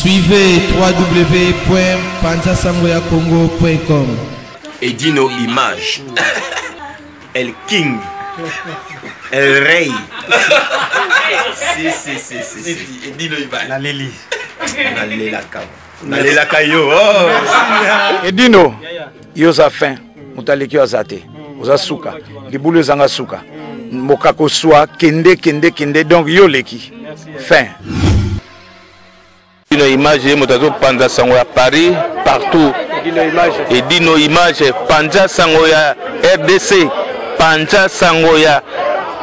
Suivez www.panzasangoyakongo.com. Edino Image. El King. El Rey. si, si, si, si. si. Edino Image. Naleli. Nalelaka. Nalelaka yo. Oh. Edino, yo oza fin. Moto aleki yo aza te. Oza suka. Libulu ezanga suka. Mokako swa kende kende kende donc yo oleki. Fin. Edino Image ye moto azopanza sango ya Paris partout. Edino Image panza sango ya RDC, panza sango ya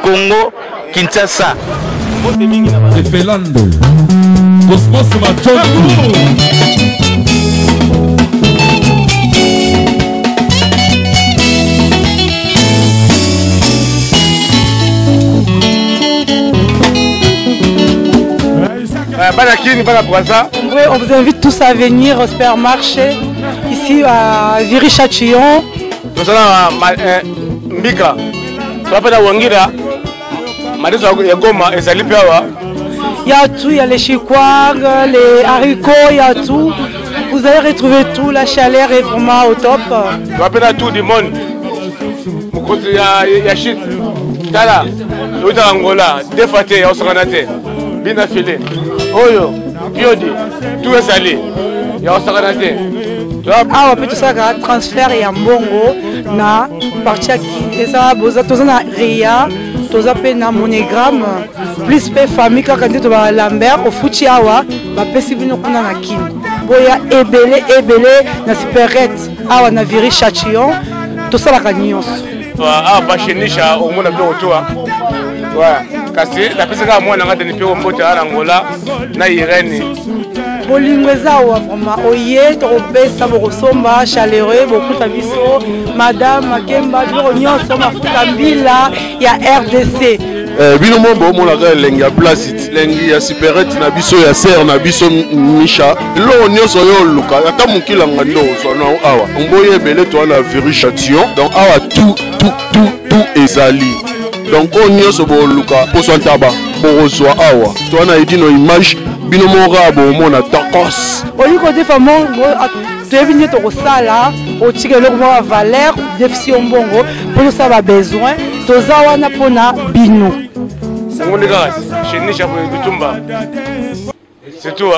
Congo Kinshasa. Efelando Cosmos Machoku. Bana Kin, bana Brazza. Oui, on vous invite tous à venir au supermarché ici à Viry-Châtillon. Tozala na Mbika. Toza na Wangira. Madeso ya Goma ezali mpe awa. Il y a tout, il y a les chikwang, les haricots, il y a tout. Vous allez retrouver tout, la chaleur est vraiment au top. Toza mpe na tour du monde. Mokonzi ya, ya shit. Tala, toyutaka Angola, deux fois te, ya kosakana te. Bina file. Oyo, piodi, tout ezali. Ya kosakana te. Awa mpe tosalaka transfert ya mbongo na parti ya eza boza toza na ria toza mpe na monogramme plus mpe famille kaka nde tobaka lambert ofuti awa bapesi bino kuna na kini boya ebele ebele na superette awa na Viry Châtillon tosalaka nyonso. Awa bashenisha omona biloko toa kasi napesi kaka mwana nga teni mpe mbote na Angola na Irene. Bolingo eza awa vraiment oye tokopesa bokosomba chaleureux bokuta biso madame Makemba biloko nyonso mafuta mbila ya RDC. Eh, bino mo bomonaka elengi ya place elengi ya superette na biso ya sere na biso Misha eloko nyonso oyo oluka ata mokilanga nde ozwa na awa mboye ebele toa na Viry Châtillon donc awa tout tout tout tout ezali donc oyo nyonso boluka poso ntaba bokozwa awa toa na Edino Image bino moko kaka bomona tokos. Olingi kodefa mbongo toyebi nde tokosala otika eloko moko ya valeur defisi yo mbongo mpo tosala babesoin toza wana mpona bino. Yango nde kaka chenisha bitumba c'est tout.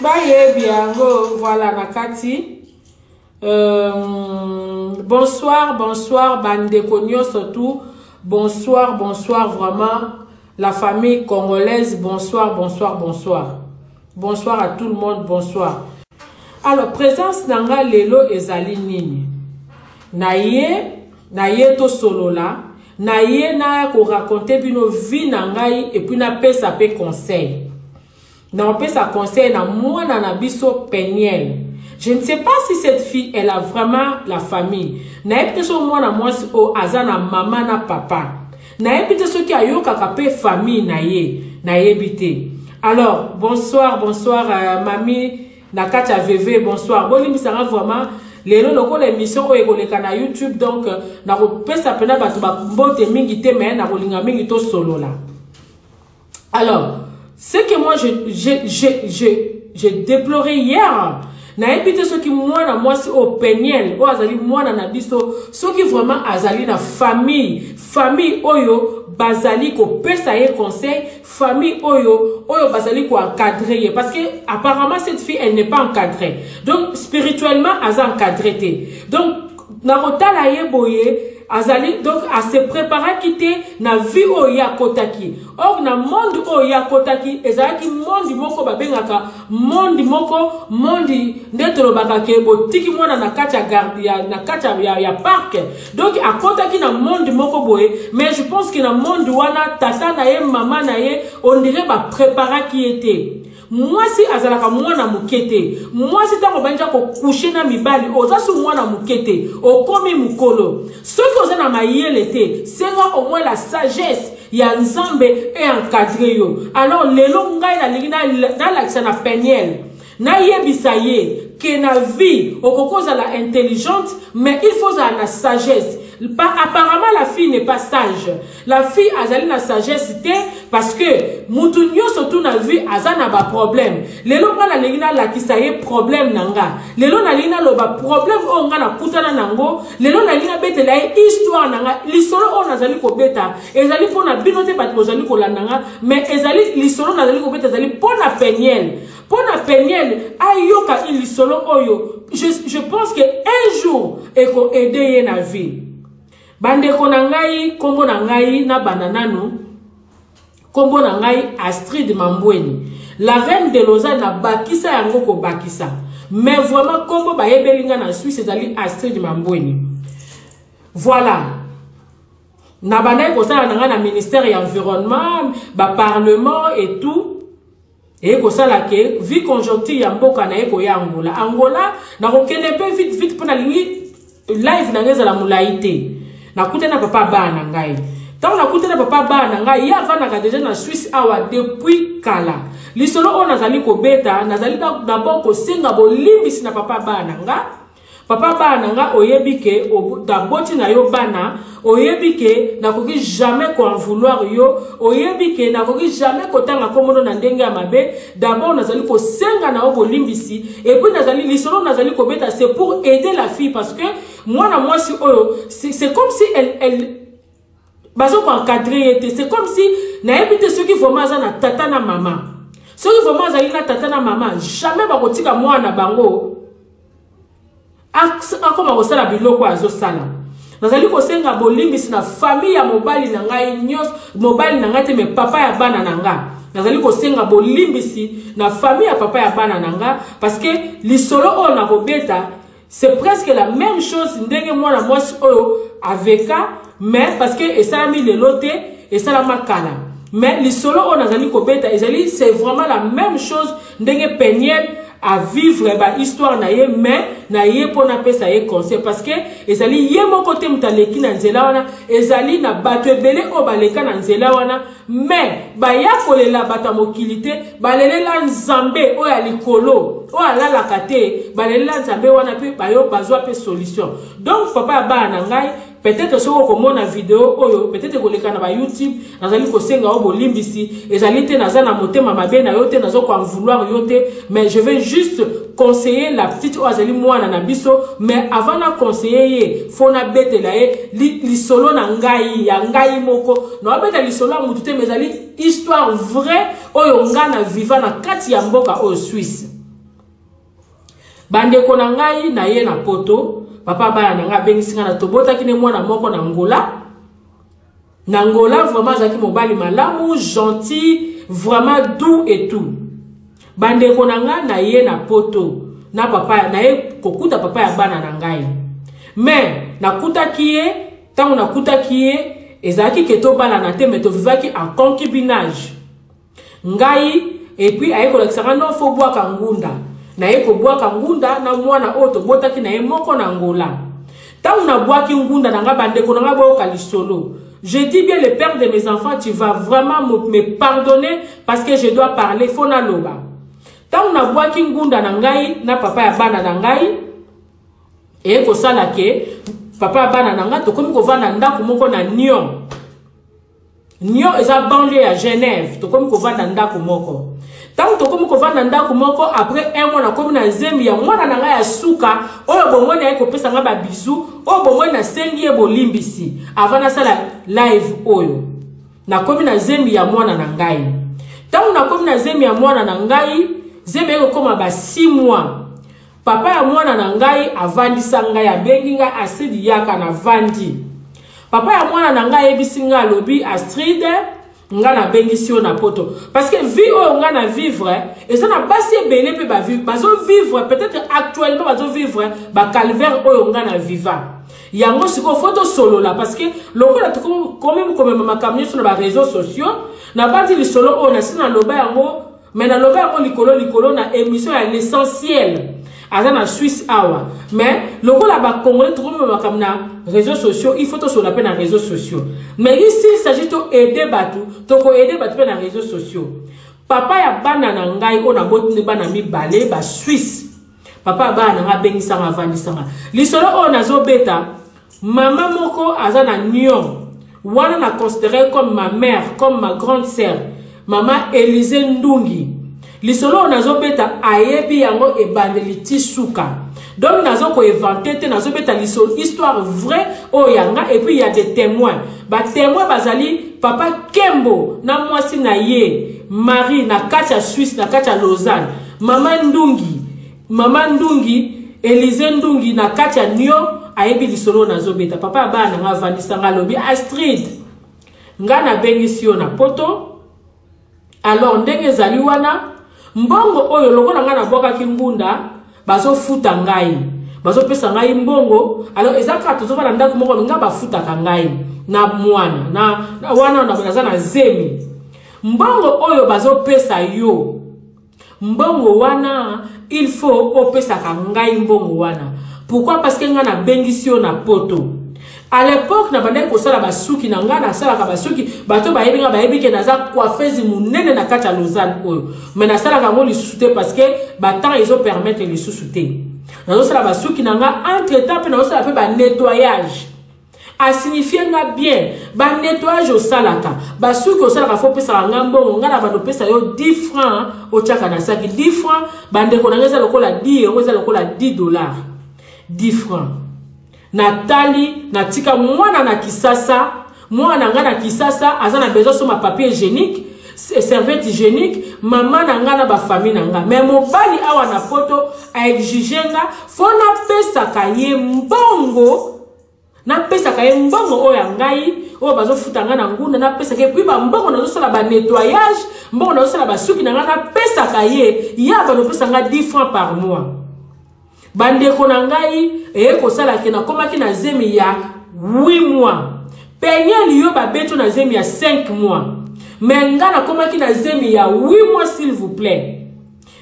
Bayebi yango voilà na kati. Bonsoir, bonsoir bandeko nyonso tout. Bonsoir, bonsoir vraiment la famille congolaise. Bonsoir, bonsoir, bonsoir. Bonsoir à tout le monde, bonsoir. Alors présence na nga lelo ezali nini? Na ye, na ye to solola, na ye na ko raconter bino vie na ngai et puis na pesa pe conseil. Na pesa conseil na mwana na biso Peniel. Je ne sais pas si cette fille elle a vraiment la famille. Na yebi te so mwana mwasi o aza na mama na papa. Na yebi te soki ayokaka pe famille na ye, na yebi te. Alors, bonsoir, bonsoir mami na kati ya VV, bonsoir. Bolimbisanga vraiment lelo lokola émission oyo ekoleka na YouTube donc na kopesa pena bato ba mbote mingi te mais na kolinga mingi to solola. Alors, ce que moi je déplorais hier, nayebi te soki mwana mwasi oyo Peniel oyo azali mwana na biso soki vraiment azali na famille, famille oyo bazali kopesa ye conseil, famille oyo oyo bazali ko encadrer ye parce que apparemment cette fille elle n'est pas encadrée. Donc spirituellement aza encadrée te. Donc na kotala ye boye azali donc a se préparer te na vie oyo ye akotaki. Or na monde oyo ye akotaki ezalaki monde moko babengaka monde moko monde nde tolobaka ke botiki mwana na kati ya garde ya, na kati ya, ya, ya parc. Donc akotaki na monde moko boye mais je pense que na monde wana tata na ye mama na ye on dirait ba préparaki ye te. Mwasi azalaka mwana moke te. Mwasi ntango obandi ko coucher na mibali, oza su mwana moke te, okomi mokolo. Soki oza na mayele te, senga au moins la sagesse ya Nzambe e encadrer yo. Alors lelo ngai nalingi nalakisa na Peniel, nayebisa ye. ke na vie okoki ozala intelligente, mais il faut ozala na sagesse. Apparemment, la fille n'est pas sage. La fille azali na sagesse te, parce que mutu nyonso tu na vie aza na ba problème. Lelo nga nalingi nalakisa ye problème na nga. Lelo nalingi naloba problème oyo nga nakutana nango. Lelo nalingi nabetela ye histoire na nga. Lisolo oyo nazali kobeta ezali mpona bino te bato bozali kolanda nga, mais ezali lisolo nazali kobeta ezali mpona Peniel. Mpona Peniel ayoka lisolo oyo. Je pense que un jour eko aider ye na vie. Bandeko na ngai, kombo na ngai na banda nanu, kombo na ngai Astrid Mambweni, la reine de Lausanne, na bakisa yango kobakisa. Mais vraiment kombo bayebeli nga na Suisse ezali Astrid Mambweni. Voilà. Na bandaki kosala na ngai na ministère ya environnement, ba parlement et tout. Eye kosala ke vie conjoncture ya mboka na ye koya Angola. Angola nakokende mpe vite vite mpo nalingi live na ngai ezala molai te. Nakutani na papa bana na ngai. Ntango nakutani na papa bana na ngai, ye avandaka deja na Suisse awa depuis kala. Lisolo oyo nazali kobeta, nazali d'abord kosenga bolimbisi na papa bana na ngai. Papa bana na nga, oyebi ke naboti na yo bana, oyebi ke nakoki jamais ko en vouloir yo, oyebi ke nakoki jamais kotanga kombono na ndenge ya mabe. D'abord nazali kosenga na yo bolimbisi, et puis nazali lisolo nazali kobeta, c'est pour aider la fille, parce que mwana mwasi oyo, c'est comme si elle bazo ko encadrer ye te. C'est comme si nayebi te soki vraiment aza na tata na mama. Soki vraiment azali na tata na mama, jamais bakotika mwana bango akoma kosala biloko azosala. Nazali kosenga bolimbisi na famille ya mobali na ngai nyonso, mobali na ngai te, mais papa ya bana na nga. Nazali kosenga bolimbisi na famille ya papa ya bana na nga, parce que lisolo oyo nakobeta, c'est presque la même chose ndenge mwana mwasi oyo aveka, mais parce que esalami lelo te, esalama kala. Mais lisolo oyo nazali kobeta ezali, c'est vraiment la même chose ndenge Peniel à vivre ba histoire na ye, mais na ye mpo napesa ye conseil, parce que ezali ye moko te moto aleki na nzela wana, ezali na bato ebele oyo baleka na nzela wana, mais baya kolela bato ya mokili te, balelela Nzambe oyo ya likolo oyo alalaka te, balelela Nzambe wana mpe bayo bazwa mpe solution. Donc papa ya bana na ngai, peut-être soki okomona video oyo, peut-être ekoleka na ba YouTube, nazali kosenga yo bolimbisi. Ezali te naza na motema mabe na yo te, naza ko en vouloir yo te, mais je vais juste conseiller la petite oyo azali mwana na biso. Mais avant na conseiller ye, faut nabetela ye lisolo na ngai ya ngai moko. Naobeta lisolo ya mutu te, mais ezali histoire vraie oyo ngai na viva na kati ya mboka oyo Suisse. Bandeko na ngai, na ye na poto, papa bana na ngai abengisi ngai na tobotaki ne mwana moko na Angola. Na Angola vraiment azalaki mobali malamu, gentil, vraiment doux et tout. Bandeko na ngai, na ye na poto na papa na ye kokuta papa ya bana na ngai, mais nakutaki ye, ntango nakutaki ye ezalaki ke tobalana te, mais tovivaki en concubinage ngai. Et puis aye kolakisa nga no faut bwaka ngunda. Naye kobwaka ngunda na mwana oyo tobotaki na ye moko na Angola. Ntango nabwaki ngunda na nga, bandeko na nga, boyoka lisolo. Je dis bien, le père de mes enfants, tu vas vraiment me pardonner parce que je dois parler, faut naloba. Ntango nabwaki ngunda na ngai na papa ya bana na ngai, eye kosala ke papa ya bana na ngai tokomi kovanda ndako moko na Nyon. Nyon eza banlieue ya Genève. Tokomi kovanda ndako moko. Ntango tokomi kovanda ndako moko, après un mois nakomi na zemi ya mwana na ngai ya suka oyo bomoni aye kopesa ngai babizu oyo bomoni. Nasengi ye bolimbisi avant nasala live oyo. Nakomi na zemi ya mwana na ngai. Ntango nakomi na zemi ya mwana na ngai, zemi ekokóma ba 6 mois, papa ya mwana na ngai avandisa ngai, abengi ngai: "Astrid, yaka." Navandi. Papa ya mwana na ngai ayebisi ngai, alobi: "Astrid, nga nabengisi yo na poto parce que vie oyo nga na vivre, eza na basi ebele mpe bazovivre, peut-être actuellement bazovivre bacalvaire oyo nga na viva yango. Sikoyo faut tosolola, parce que lokola tokomi komema makambo nyonso na baréseaux sociaux, nabandi lisolo oyo nasi naloba yango, mais naloba yango likolo likolo na émission ya L'essentiel aza na Suisse awa. Mais lokola bacongolais tokomema makambo na réseaux sociaux, il faut tosolola mpe na réseaux sociaux. Mais ici il s'agit to aider bato, tokoaider bato mpe na réseaux sociaux. Papa ya bana na ngai oyo naboti nde bana mibale basuisse. Papa ya bana na nga abengisanga, avandisanga. Lisolo oyo nazobeta, mama moko aza na Nyon wana, na considéré comme ma mère, comme ma grande sœur, mama Elise Ndungi. Lisolo oyo nazobeta, ayebi yango ebandeli ti suka. Donc nazo koinventer te, nazobeta lisolo, histoire vraie oyo ya nga. Et puis il y a des témoins. Batémoin bazali papa Kembo na mwasi na ye Marie na kati ya Suisse, na kati ya Lausanne, mama Ndungi, mama Ndungi, Elise Ndungi na kati ya Nio, ayebi lisolo oyo nazobeta. Papa ya bana na nga avandisanga, alobi: "Astrid, nga nabengisi yo na Poto. Alors ndenge ezali wana, mbongo oyo lokola ngai nabwakaki ngunda, bazofuta ngai, bazopesa ngai mbongo. Alors eza kaka tozofanda ndako moko, nga bafutaka ngai na mwana na wana naza na zemi. Mbongo oyo bazopesa yo, mbongo wana, il faut opesaka ngai mbongo wana. Pourquoi? Parce que ngai nabengisi yo na Poto. À l'époque nabandaki kosala basuki na ngai, nasalaka basuki. Bato bayebi ngai, bayebi ke naza coiffeuse monene na kati ya Lausanne oyo. Mais nasalaka yango lisusu te parce que batemps ezopermettre lisusu te. Nazosala basuki na ngai, entre temps mpe nazosala mpe banettoyage. Asignifie nga bien: banettoyage osalaka, basuki osalaka, faut opesaka nga mbongo. Ngai na bando opesa yo 10 francs, otiaka na saki. 10 francs, bandeko na ngai, eza lokola 10 euro, eza lokola 10 dollars, 10 francs." Natali, natika mwana na Kisasa. Mwana na ngai na Kisasa aza na besoin soma papier hygiénique, serviette hygiénique, mama na ngai na bafamille na ngai. Mais mobali awa na Poto aexige nga faut napesaka ye mbongo, napesaka ye mbongo oyo ya ngai, oyo bazofuta ngai na ngunda, napesaka ye. Puis bambongo nazosala banettoyage, mbongo nazosala basuki na ngai, napesaka ye. Ye abanopesa ngai 10 francs par mois. Bandeko na ngai, eye kosala ke nakomaki na zemi ya 8 mois. Peniel, yo babeti na zemi ya 5 mois, mais nga nakomaki na zemi ya 8 mois. S'il vous plaît,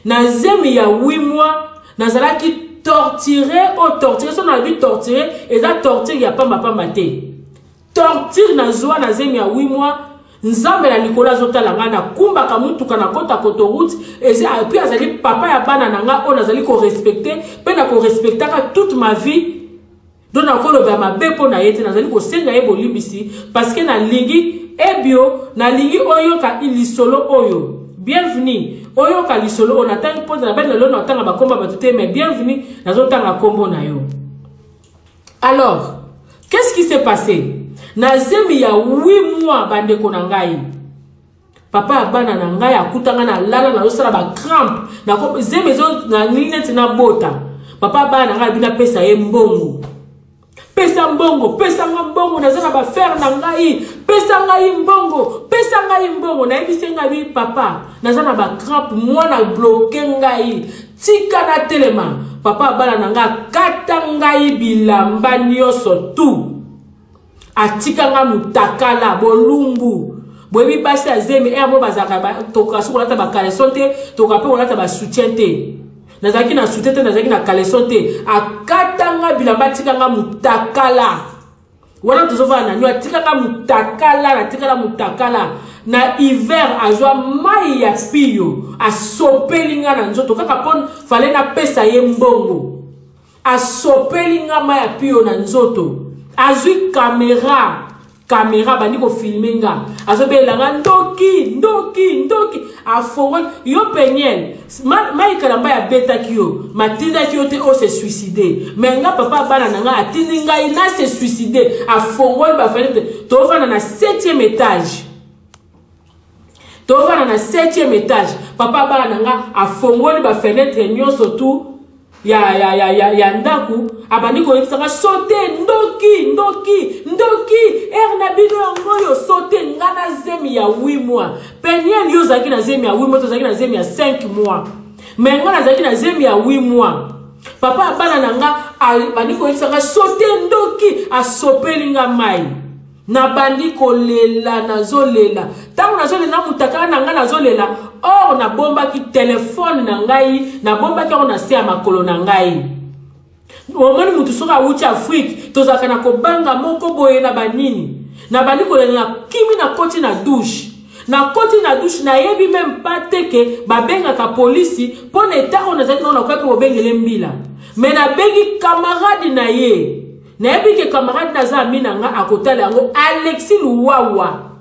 na zemi ya 8 mois, nazalaki torturé. Oyo torturé, so nalobi torturé, eza torture ya pambapamba te. Torture nazwa na zemi ya 8 mois, Nzambe na likolo azotala ngai. Nakumbaka mutuka, nakota autoroute. Et puis azali papa ya bana na ngai oyo nazali korespecter mpe nakorespectaka toute ma vie. Donc nakoloba mabe mpo na ye te. Nazali kosenga ye bolimbisi parce que nalingi ebio, nalingi oyoka lisolo oyo. Bienvenu, oyoka lisolo oyo natangi mpo na bani. Lelo natanga bakombo ya bato te, mais bienvenu, nazotanga nkombo na yo. Alors, qu'est-ce qui s'est passé na zemi ya 8 mois? Bandeko na ngai, papa ya bana na ngai akutanga na lala, nazosala bacrampe, zemi ezo nalingi neti nabota. Papa ya bana na ngai abi napesa ye mbongo. "Pesa mbongo, pesa nga mbongo, naza na baaffaires na ngai, pesa ngai mbongo, pesa ngai mbongo." Nayebisi ngai bi: "Papa, naza na bacrampe, mwana bloquer ngai, tika natelema." Papa ya bana na ngai akata ngai bilamba nyonso tu, atika nga mutakala, bolumbu. Boyebi basi ya zemi ere mo bazalaka, tokoka soki kolata bacaleçon te, tokoka mpe kolata basoutien te. Nazalaki na soutien te, nazalaki na caleçon te. Akatanga bilamba, atikanga mutakala wana. Tozovanda na nio, atikanga mutakala, natikala mutakala na hiver. Azwa mai ya pio, asopeli nga na nzoto kaka mpo fale napesa ye mbongo. Asopeli nga mai ya pio na nzoto, azwi caméra, caméra bandi kofilmer nga, azobelela nga: "Ndoki, ndoki, ndoki." Afongoli yo, Peniel, mai kalamba abetaki yo, matindaki yo te ose suicide. Mais nga, papa bana na nga atindi ngai na se suicide. Afongoli bafenêtre, tovanda na 7e étage, tovanda na 7e étage. Papa bana na nga afongoli bafenêtre nyonso tu ya ndako, abandi koyebisanga: "Saute, ndoki, ndoki, ndoki, heure na bino yango oyo, saute." Nga na zemi ya 8 mois. Peniel, yo ozalaki na zemi ya 8 mois, tozalaki na zemi ya 5 mois, mais nga nazalaki na zemi ya 8 mois. Papa ya bana na nga abandi koyebisanga: "Saute, ndoki." Asopeli nga mai, nabandi kolela, nazolela. Ntango nazolela na mutakala na ngai, nazolela, or nabombaki telefone na ngai, nabombaki yango na se ya makolo na ngai. Omoni, mutu soki awuti Afrique, tozalaka na kobanga moko boye na banini. Nabandi kolela, na kimi, nakoti na douche. Nakoti na douche, nayebi meme pas te ke babengaka polisi mpo na etat oyo nazalaki nango, nakoki mpe kobengele mbila. Mais nabengi camarade na ye, nayebi ke camarade na aza ami na nga, akotala yango, Alexis Luwawa.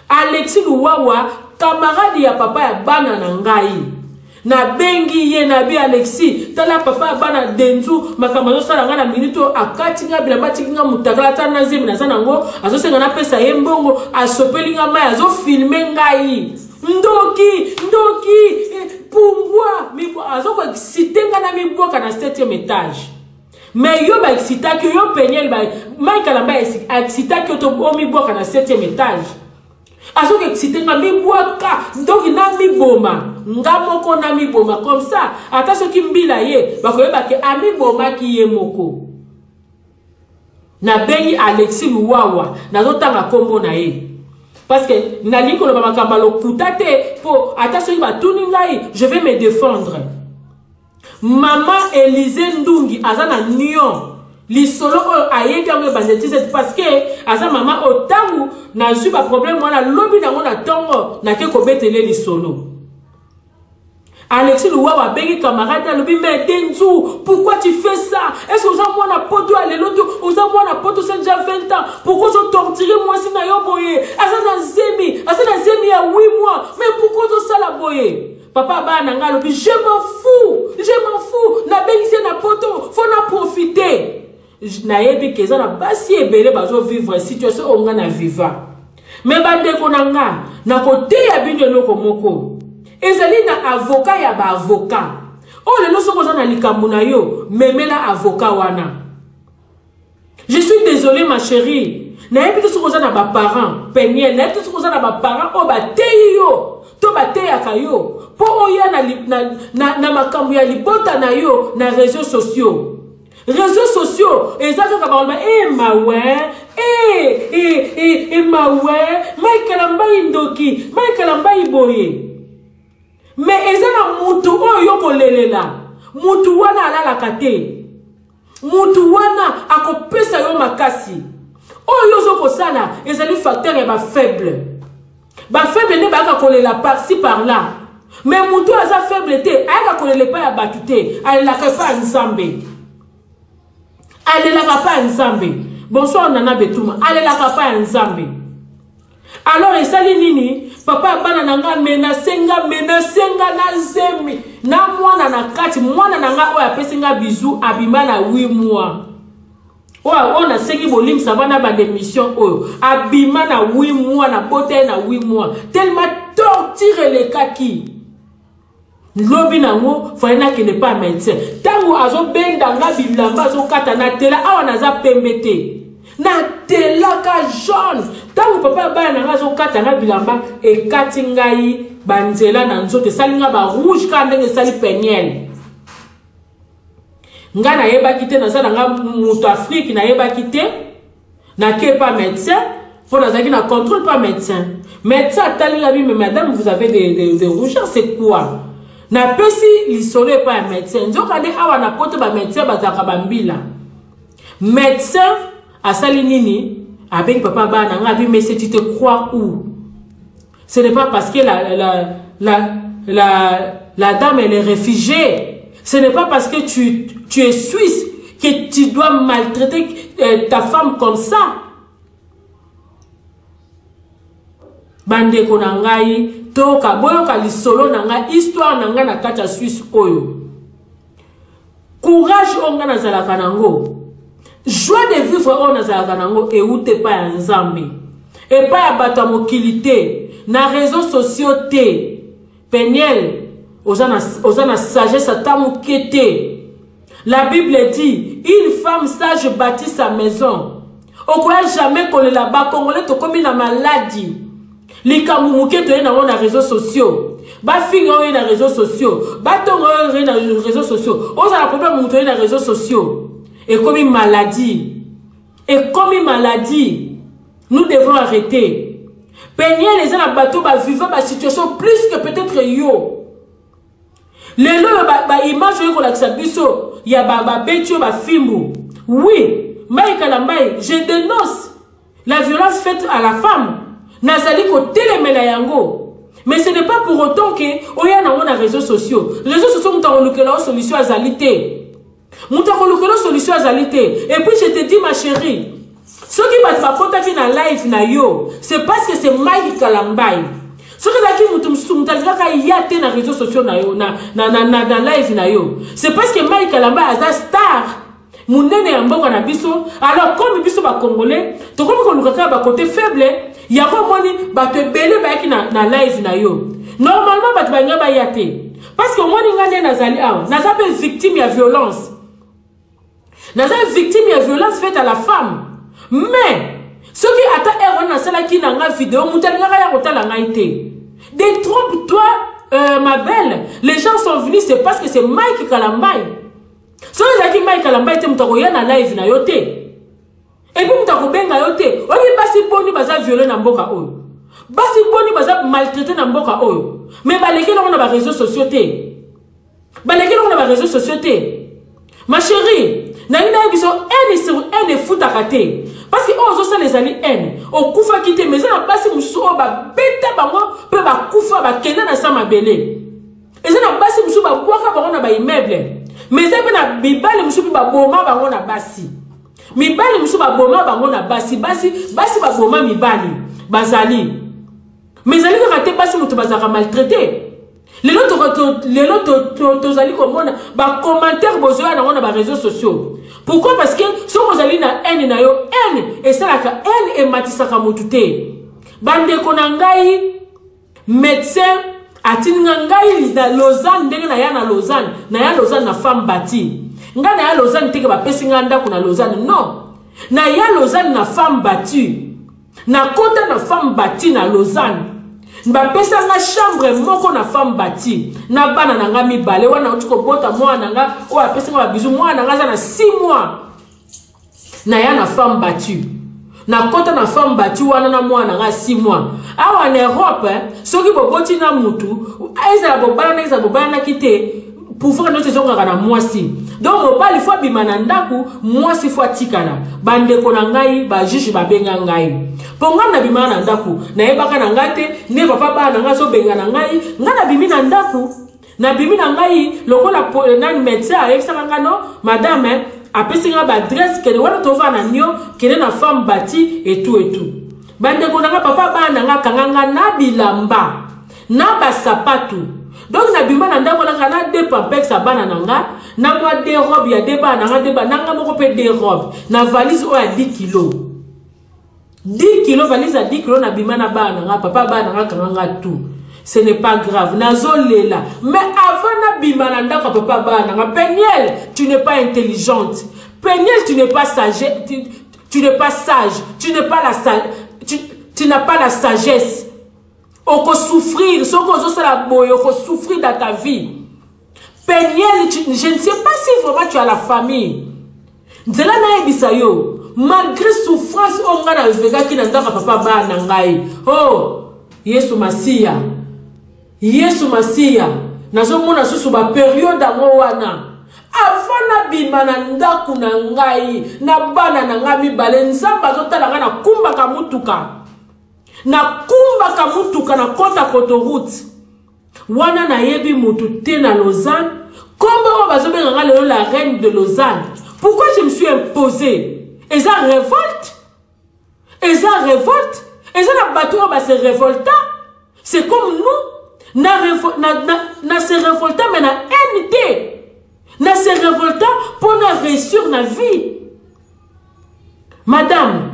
Alexis Luwawa, camarade ya papa ya bana na ngai. Nabengi ye, nabi Alexis, tala papa ya bana Denzu, makambo azosala nga na minute oyo, akati nga bilamba, atiki nga mutakala, ata na zemi naza nango, azosenga napesa ye mbongo, asopeli nga mai, azofilme ngai. Ndoki, ndoki, pumbwa, azokoexcite nga na mibwaka na 7e étage. Mais yo ba excitaki yo, Peniel, ba Mike Kalamba excitaki yo to omibwaka na 7e étage. Azoki excite nga mibwaka, ndoki na miboma nga moko, na miboma comme ça, ata soki mbila ye bakoyeba ke amibomaki ye moko. Nabengi Alexis Luwawa, nazotanga kombo na ye parce que nalingi koloba makambo ya lokuta te, mpo ata soki batuni ngai, je vais me défendre. Mama Elise Ndungi aza na Nyon, lisolo oyo ayebi yango ebanda ti parce que aza mama oyo ntango nazwi baproblème wana, lobi nango na ntongo nake kobetele lisolo. Alexis Luwawa abengi camarade, alobi: mais Denzu, pourquoi tu fais ça? Est-ce que oza mwana poto ya lelo to oza mwana poto, c'est déjà 20 ans, pourquoi ozotortire mwasi na yo boye? Aza na zemi, aza na zemi ya 8 mois, mais pourquoi ozosala boye? Papa bana na ngai alobi: je m'en fous, je m'en fous, nabengisi ye na poto, faut na profiter. Nayebi ke eza na basi ebele bazovivre situation oyo ngai na viva, me bandeko na nga, nakoteya bino eloko moko: ezali na avocat ya baavocat oyo lelo soki oza na likambo na yo, memela avocat wana. Je suis désolé, ma chérie, nayebi te soki oza na baparent Peniel, nayebi te soki oza na baparent oyo bateyi yo to bateyaka yo mpo oya na, na, na, na makambo ya libota na yo na réseaux sociaux. Réseaux sociaux eza kaka baloba e mawe, e e e e mawe, Michael Mbai ndoki, Michael Mbai boye. Mais eza na mutu oyo yo kolelela, mutu wana alalaka te, mutu wana akopesa yo makasi. Oyo ozo kosala ezali facteur ya bafaible. Bafaible nde bayaka kolela par-ci par-là, mais mutu oyo aza faible te ayaka kolela epai ya bato te, alelaka epai ya Nzambe, alelaka epai ya Nzambe. Bonsoir Nana Betuma, alelaka epai ya Nzambe. Alors esali nini? Papa ya bana na nga menace nga, menace nga na zemi na mwana na kati. Mwana na nga oyo apesi nga bizu, abima na 8 mois. Oyo oyo nasengi bolimbisa bana banda émission oyo, abima na 8 mois, nabota ye na 8 mois, tellement torture elekaki. Lobi nango fale nakende pa médecin. Ntango azobenda nga bilamba, azokata, natela awa, naza pembe te, natelaka jaune. Ntango papa ya bana na nga azokata nga bilamba, ekati ngai banzela na nzoto, esali nga barouge kaka ndenge esali Peniel. Nga nayebaki te, naza na nga moto Afrike, nayebaki te. Nake pa médecin mpo nazalaki na contrôle pa médecin. Médecin atali nga bi: mais madame, vous avez des rougeurs, c'est quoi? Napesi lisolo epai ya médecin. Nzoka nde awa na poto bamédecin bazalaka bambila. Médecin asali nini? Abengi papa bana nga, abi: mais tu te crois où? Ce n'est pas parce que la dame, elle est réfugiée, ce n'est pas parce que tu es suisse que tu dois maltraiter ta femme comme ça. Bandeko na ngai, toka boyoka lisolo na ngai, histoire na ngai na kati ya Suisse oyo. Courage oyo ngai nazalaka nango, joie de vivre oyo nazalaka nango, euta epai ya Nzambe, epai ya bato ya mokili te, na réseaux sociaux te. Peniel, oza na sagesse ata moke te. La Bible dit: une femme sage bâtit sa maison. Okoya jamais kolela. Bakongolais tokomi na maladi, likambo moke toye nango na réseaux sociaux, bafinga oyo na réseaux sociaux, batonga oyo na réseaux sociaux, ozala problème moto oye na réseaux sociaux. Ekomi maladie, ekomi maladie, nous devons arrêter. Peniel, eza na bato baviva basituation plus que peut-être yo. Lelo oyo baimage oyo kolakisa biso ya babeti oyo bafimbu. Oui, Mike Kalambai, je dénonce la violence faite à la femme. Nazali kotelemela yango. Mais ce n'est pas pour autant que oya nango na réseaux sociaux. Réseaux sociaux moto akolukela yo solution azali te. Moto akolukela yo solution azali te. Et puis je te dis ma chérie, soki bato bakotaki na live na yo, c'est parce que c'est Mike Kalambay. Soki ezalaki moto mosusu, moto alingaka ya te na réseaux sociaux na yo, na live na yo. C'est parce que Mike Kalambay aza star munene ya mboka na biso. Alors comme biso ba congolais tokomi koluka kaka ba côté faible, yango omoni bato ebele bayaki na live na yo. Normalement bato balinga baya te, parce que omoni nga nde nazali awa, naza mpe victime ya violence, naza victime ya violence faite à la femme. Mais soki ata heure wana nasalaki na nga video, moto alingaka ya kotala ngai te. Détrompe-toi, ma belle, les gens sont venus, c'est parce que c'est Mike Kalambay. Soki ezalaki Mike Kalambay te, moto akoya na live na yo te, et puis moto akobenga yo te. Oyebi basi boni baza viole na mboka oyo, basi boni baza maltraité na mboka oyo, mais baleki nango na ba réseaux sociaux te, baleki nango na ba réseaux sociaux te. Ma chérie, nangi nayebi biso haine sur haine efutaka te, parce que oyo ozosala ezali haine. Okufaki te, mais eza na basi mosusu oyo babeta bango mpe bakufa, bakenda na sa mabele. Eza na basi mosusu babwaka bango na ba immeuble, mais eza mpe na mibali mosusu mpe baboma bango na basi. Mibali mosusu baboma bango na basi, basi, basi baboma mibali bazali. Mais ezali kaka te basi moto bazalaka maltraité. Lelo tozali komona ba commentaire bozoya nango na ba réseaux sociaux. Pourquoi? Parce que soki ozali na haine na yo, haine esalaka, haine ematisaka motu te. Bandeko na ngai, médecin atindi nga ngai na Lausanne, ndenge na ya na Lausanne, na ya Lausanne na femme battue. Ngai na ya Lausanne teke bapesi nga ndako na Lausanne, non. Na ya Lausanne na femme battue. Na kota na femme battue na Lausanne. Bapesa nga chambre moko na femme battue. Na bana na nga mibale, wana nauti kobota mwana na nga, oyo apesi nga ba bisous, mwana na nga aza na 6 mois. Na ya na femme battue. Na kota na femme battue wana na mwana na nga 6 mois. Awa na Europe, soki boboti na mutu, ezala bobalana, ezala bobalanaki te, pouvoir nyonso ezongaka na mwasi. Donc mobali fo abima na ndako, mwasi fo atikala. Bandeko na ngai, ba juge babenga ngai. Po ngai nabima na ndako, nayebaka na ngai te, ne papa bana na ngai azobenga na ngai, ngai nabimi na ndako. Nabimi na ngai lokola nani médecin ayebisaka ngai no, madame, apesi ngai ba adresse kende wana tova na nio, kende na femme battue et tout et tout. Bandeko na ngai, papa bana na ngai akanga ngai na bilamba, na basapatu. Donc nabima na ndako na ngai na deux pampex ya bana na ngai, na mwa deux robes ya deux bana na ngai, deux bana na ngai moko mpe deux robes, na valise oyo ya 10 kilos. 10 kilos, valise ya 10 kilos, nabima na bana na ngai, papa bana na ngai akanga ngai tout. Ce n'est pas grave, nazolela. Mais avant nabima na ndako ya papa bana na ngai, Peniel, tu n'es pas intelligente. Peniel, tu n'es pas sage, tu, tu n'es pas sage, tu n'es pas la sa-, tu, tu n'as pas la sagesse. Oko souffrir, soki ozosala boye, oko souffrir dans ta vie. Peniel, je ne sais pas si vraiment tu as la famille. Nzela nayebisa yo, malgré souffrance oyo ngai navekaki na ndako ya papa bana na ngai. Oh, Yesu Masiya. Yesu Masiya. Nazomona susu ba période yango wana. Avant nabima na ndako na ngai, na bana na ngai mibale, Nzambe azotala ngai nakumbaka mutuka. Nakumbaka mutuka na kota autoroute. Wana nayebi mutu te na Lausanne. Kombo oyo bazobenga nga lelo la reine de Lausanne. Pourquoi je me suis imposée? Eza révolte. Eza révolte. Eza na bato oyo ba se révolta. C'est comme nous. Na se révolta mais na haine te. Na se révolta pour na réussir na vie. Madame,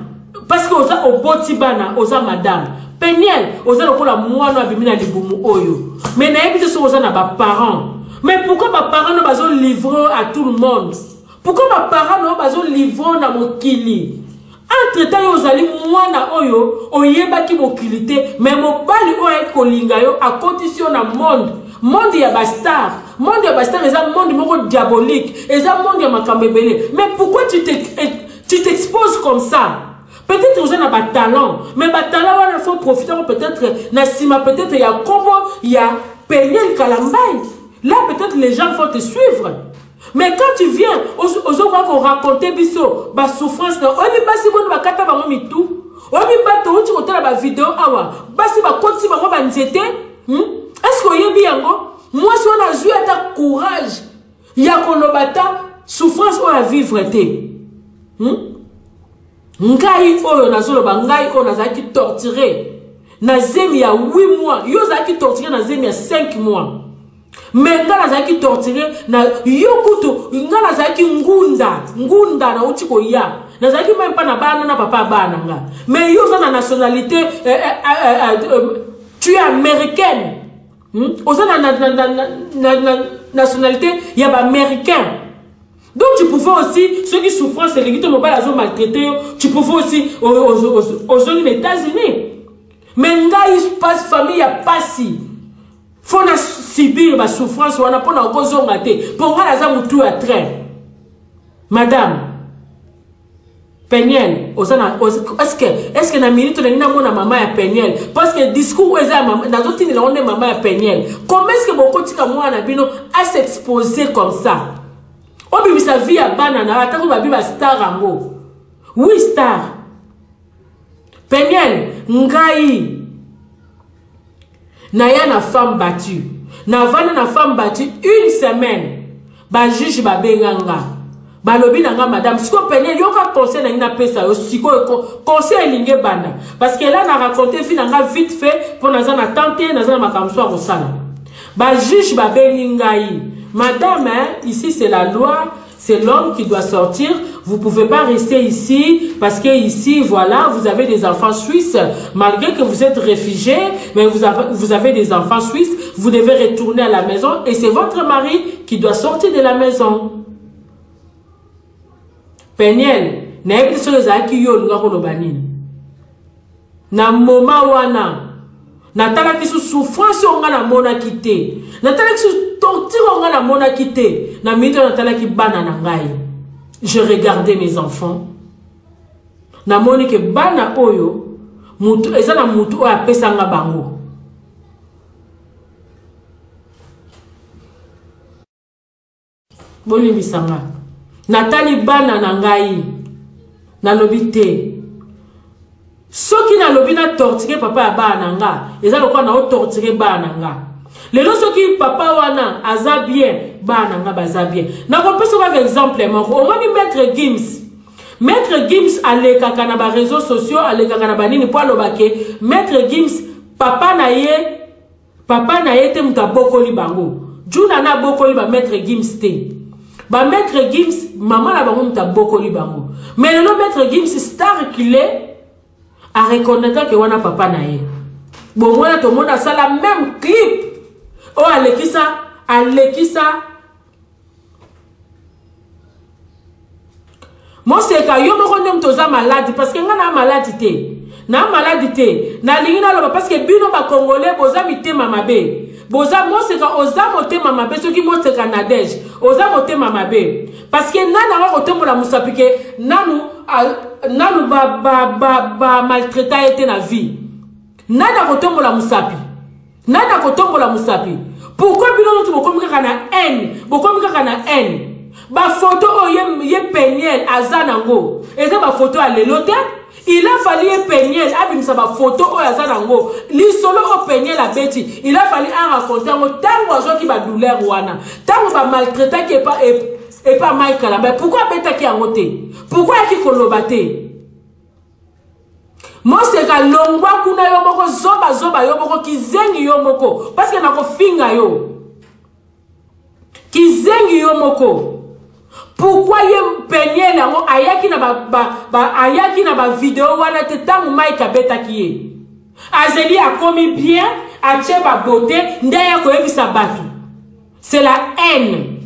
parce que oza oboti bana, oza madame. Peniel, oza lokola mwana abimi na libumu oyo. Mais nayebi te soki oza na ba parents. Mais pourquoi ba parents no bazo livrer à tout le monde? Pourquoi ba parents no bazo livrer na mokili? Entre temps yo ozali mwana oyo oyebaki mokili te, mais mobali oyo ayaki kolinga yo akotisi yo na monde. Monde ya ba star. Monde ya ba star eza monde moko diabolique, eza monde ya makambo ebele. Mais pourquoi tu t'exposes comme ça? Peut-être oza na ba talent, mais ba talent wana faut profiter peut-être na sima, peut-être ya kombo ya Peniel Kalambay. Là peut-être les gens vont te suivre. Mais quand tu viens, ozo kwa ko raconter biso ba souffrance na oyebi basi boni bakata bango mitu. Oyebi bato outi kotala bavideo awa, basi bakotisi bango banzete, Est-ce que oyebi yango? Mwasi wana azwi ata courage ya koloba ata souffrance oyo avivre te. Ngai oyo nazoloba, ngai oyo nazalaki torturé na zemi ya 8 mois, yo ozalaki torturé na zemi ya 5 mois. Mais nga nazalaki torturé na yo kutu, nga nazalaki ngunda, ngunda nauti koya. Nazalaki même pas na bana na papa bana nga. Mais yo oza na nationalité, tu es américaine. Oza na, na, na, na, na, na nationalité ya ba américain. Donc tu pouvais aussi, ceux qui souffrent, c'est les qui azo maltraité, tu pouvais aussi aux États-Unis. Mais ngai passe famille ya pasi. Faut na subir ba souffrance wana pona okozonga te. Pour nga naza mutu ya train. Madame Peniel, ozana est-ce que na minute na nina mona mama ya Peniel parce que discours eza mama nazo tindela onde mama ya Peniel. Comment est-ce que bokotika mwana bino à s'exposer comme ça? Obimisa vie ya bana na ata ko babi ba star yango. Oui star. Peniel, ngai naya na femme battue. Na vanda na femme battue une semaine. Ba juge ba benga nga. Balobi na nga madame, siko Peniel yoka conseil na ngina pesa yo siko conseil elinge banda parce que là na raconter vie na nga vite fait pour naza na tante naza na makambo so akosala. Ba juge ba bengi ngai. Madame, hein, ici c'est la loi, c'est l'homme qui doit sortir. Vous pouvez pas rester ici parce que ici, voilà, vous avez des enfants suisses. Malgré que vous êtes réfugié, mais vous avez des enfants suisses, vous devez retourner à la maison et c'est votre mari qui doit sortir de la maison. Peniel, nayebi soki ezalaki yo olinga koloba nini? Na moment wana, natalaki su souffrance oyo nga namonaki te. Natalaki su torture oyo nga namonaki te. Na minute oyo natalaki bana na ngai. Je regardais mes enfants. Namoni ke bana oyo, mutu, eza na mutu oyo apesanga bango. Bolimbisa nga. Natali bana na ngai. Nalobi te. Soki nalobi na torturer papa ya bana na nga, eza lokola na torturer bana na nga. Lelo soki papa wana aza bien, bana na nga baza bien. Nakopesa kaka exemple moko. Omoni Maître Gims. Maître Gims alekaka na ba réseaux sociaux, alekaka na ba nini po aloba ke Maître Gims papa na ye, papa na ye te moto abokoli bango. Juna na abokoli ba Maître Gims te. Ba Maître Gims, mama na bango moto abokoli bango. Mais lelo Maître Gims, star qu'il est, a reconnaître que wana papa na ye. Bon, mwana to mona sala même clip. Oh, alekisa, alekisa. Moseka, yo moko nde moto oza malade, parce que nga na malade te. Na malade te. Na lingi na loba, parce que bino ba Congolais, boza mitema mabe. Boza moseka, oza motema mabe, soki moseka Nadège, oza motema mabe. Parce que nana wa kotombola musapi ke nanu, a, nanu ba, ba, ba, ba maltraita ete na vie. Nana kotombola musapi. Nana kotombola musapi. Pourquoi bino noti bokomi kaka na haine? Bokomi kaka na haine. Ba photo oyo ye, ye Peniel aza nango. Eza ba photo ya lelo te. Il a fallu ye Peniel abimisa ba photo oyo aza nango. Lisolo oyo Peniel abeti, il a fallu a raconter yango tango azwaki ba douleur wana. Tango ba maltraitaki epa, epa Mike Kalambay. Pourquoi abetaki yango te? Pourquoi ayaki koloba te? Moseka longwa kuna yo moko zoba zoba yo moko kizengi yo moko parce que nakofinga yo kizengi yo moko. Pourquoi ye Peniel yango ayaki na ba, ba, ba, ayaki na ba video wana te tango Mike abetaki ye? Azeli akomi bien, atie ba beauté nde aya koyebisa bato. C'est la haine.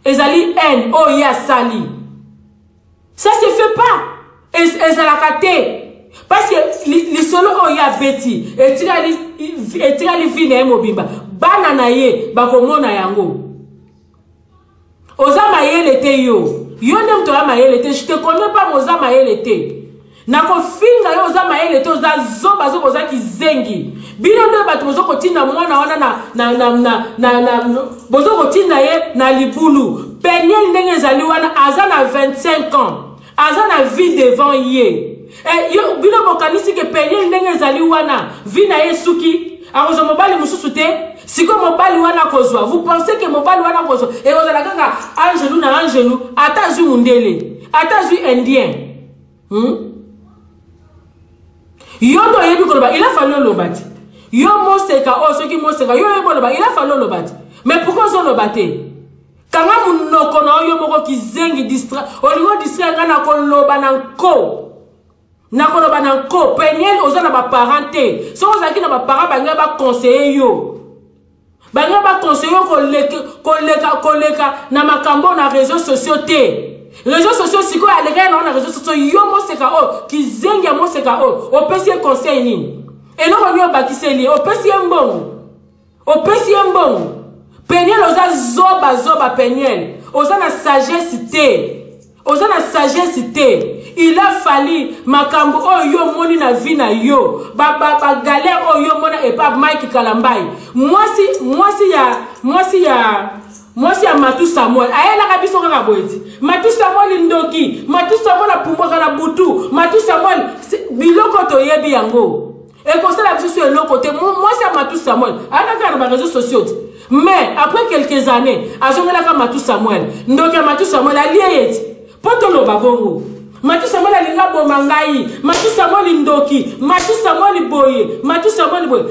Ezali haine oyo ye asali. Ça se fait pas. Ezalaka te. Parce que lisolo oyo ya beti etikali vie na ye mobimba. Bana na ye bakomona yango. Oza mayele te yo. Yo nde moto ya mayele te. Je te connais pas, mais oza mayele te. Nakofinga yo oza mayele te, oza zoba zoba, oza kizengi. Bino nde bato bozo kotinda mwana wana na, na, na, na, na, na, bozo kotinda ye na libulu. Peniel ndenge ezali wana aza na 25 ans. Aza na vie devant ye. Eh, yo bino bokanisi ke Peniel ndenge ezali wana vie na ye esuki akozwa mobali mosusu te sikoyo mobali wana akozwa vous pensez ke mobali wana akozwa ekozala kaka angelu na angelu ata azwi mundele ata azwi indien hmm? Yo nde oyebi koloba il a fallu oloba te yo moseka oyo soki moseka yo oyebi oloba il a fallu oloba te mais pourquoi ozoloba te kanga munoko na yo moko kizengi distra olingi odistraire ngai nakoloba na nko nakoloba na nko peniel oza na baparent te soki ozalaki na baparent bangai baconseille yo bangai baconseille yo koleka, koleka, koleka na makambo na réseau sociaux te réseau sociaux sikoyo alekaki nango na réseau sociaux yo moseka oyo kizengi ya moseka oyo opesi ye conseil nini eloko nini obakiseli ye opesi ye mbongo opesi ye mbongo peniel oza zoba zoba peniel oza na sagesse te oza na sagesse te il a fallu makambo oyo yo omoni na vie na yo bagalere ba, ba oyo yo omona epa mike kalambai mwasi mwasi ya mwasi ya mwasi ya matu samuel ayelaka biso kaka boye ti matu samuel ndoki matu samuel apumbwaka na butu matu samuel biloko toyebi yango ekosala biso so eloko te mwasi ya matu samuel ayaka kaka na bareseau sociaux ti mais après quelques années azongelaka matu samuel ndoki ya matu samuel alie ye ti mpo toloba bongo matu samuel alingi aboma ngai matu samuel ndoki matu samuel boye matu samuel boye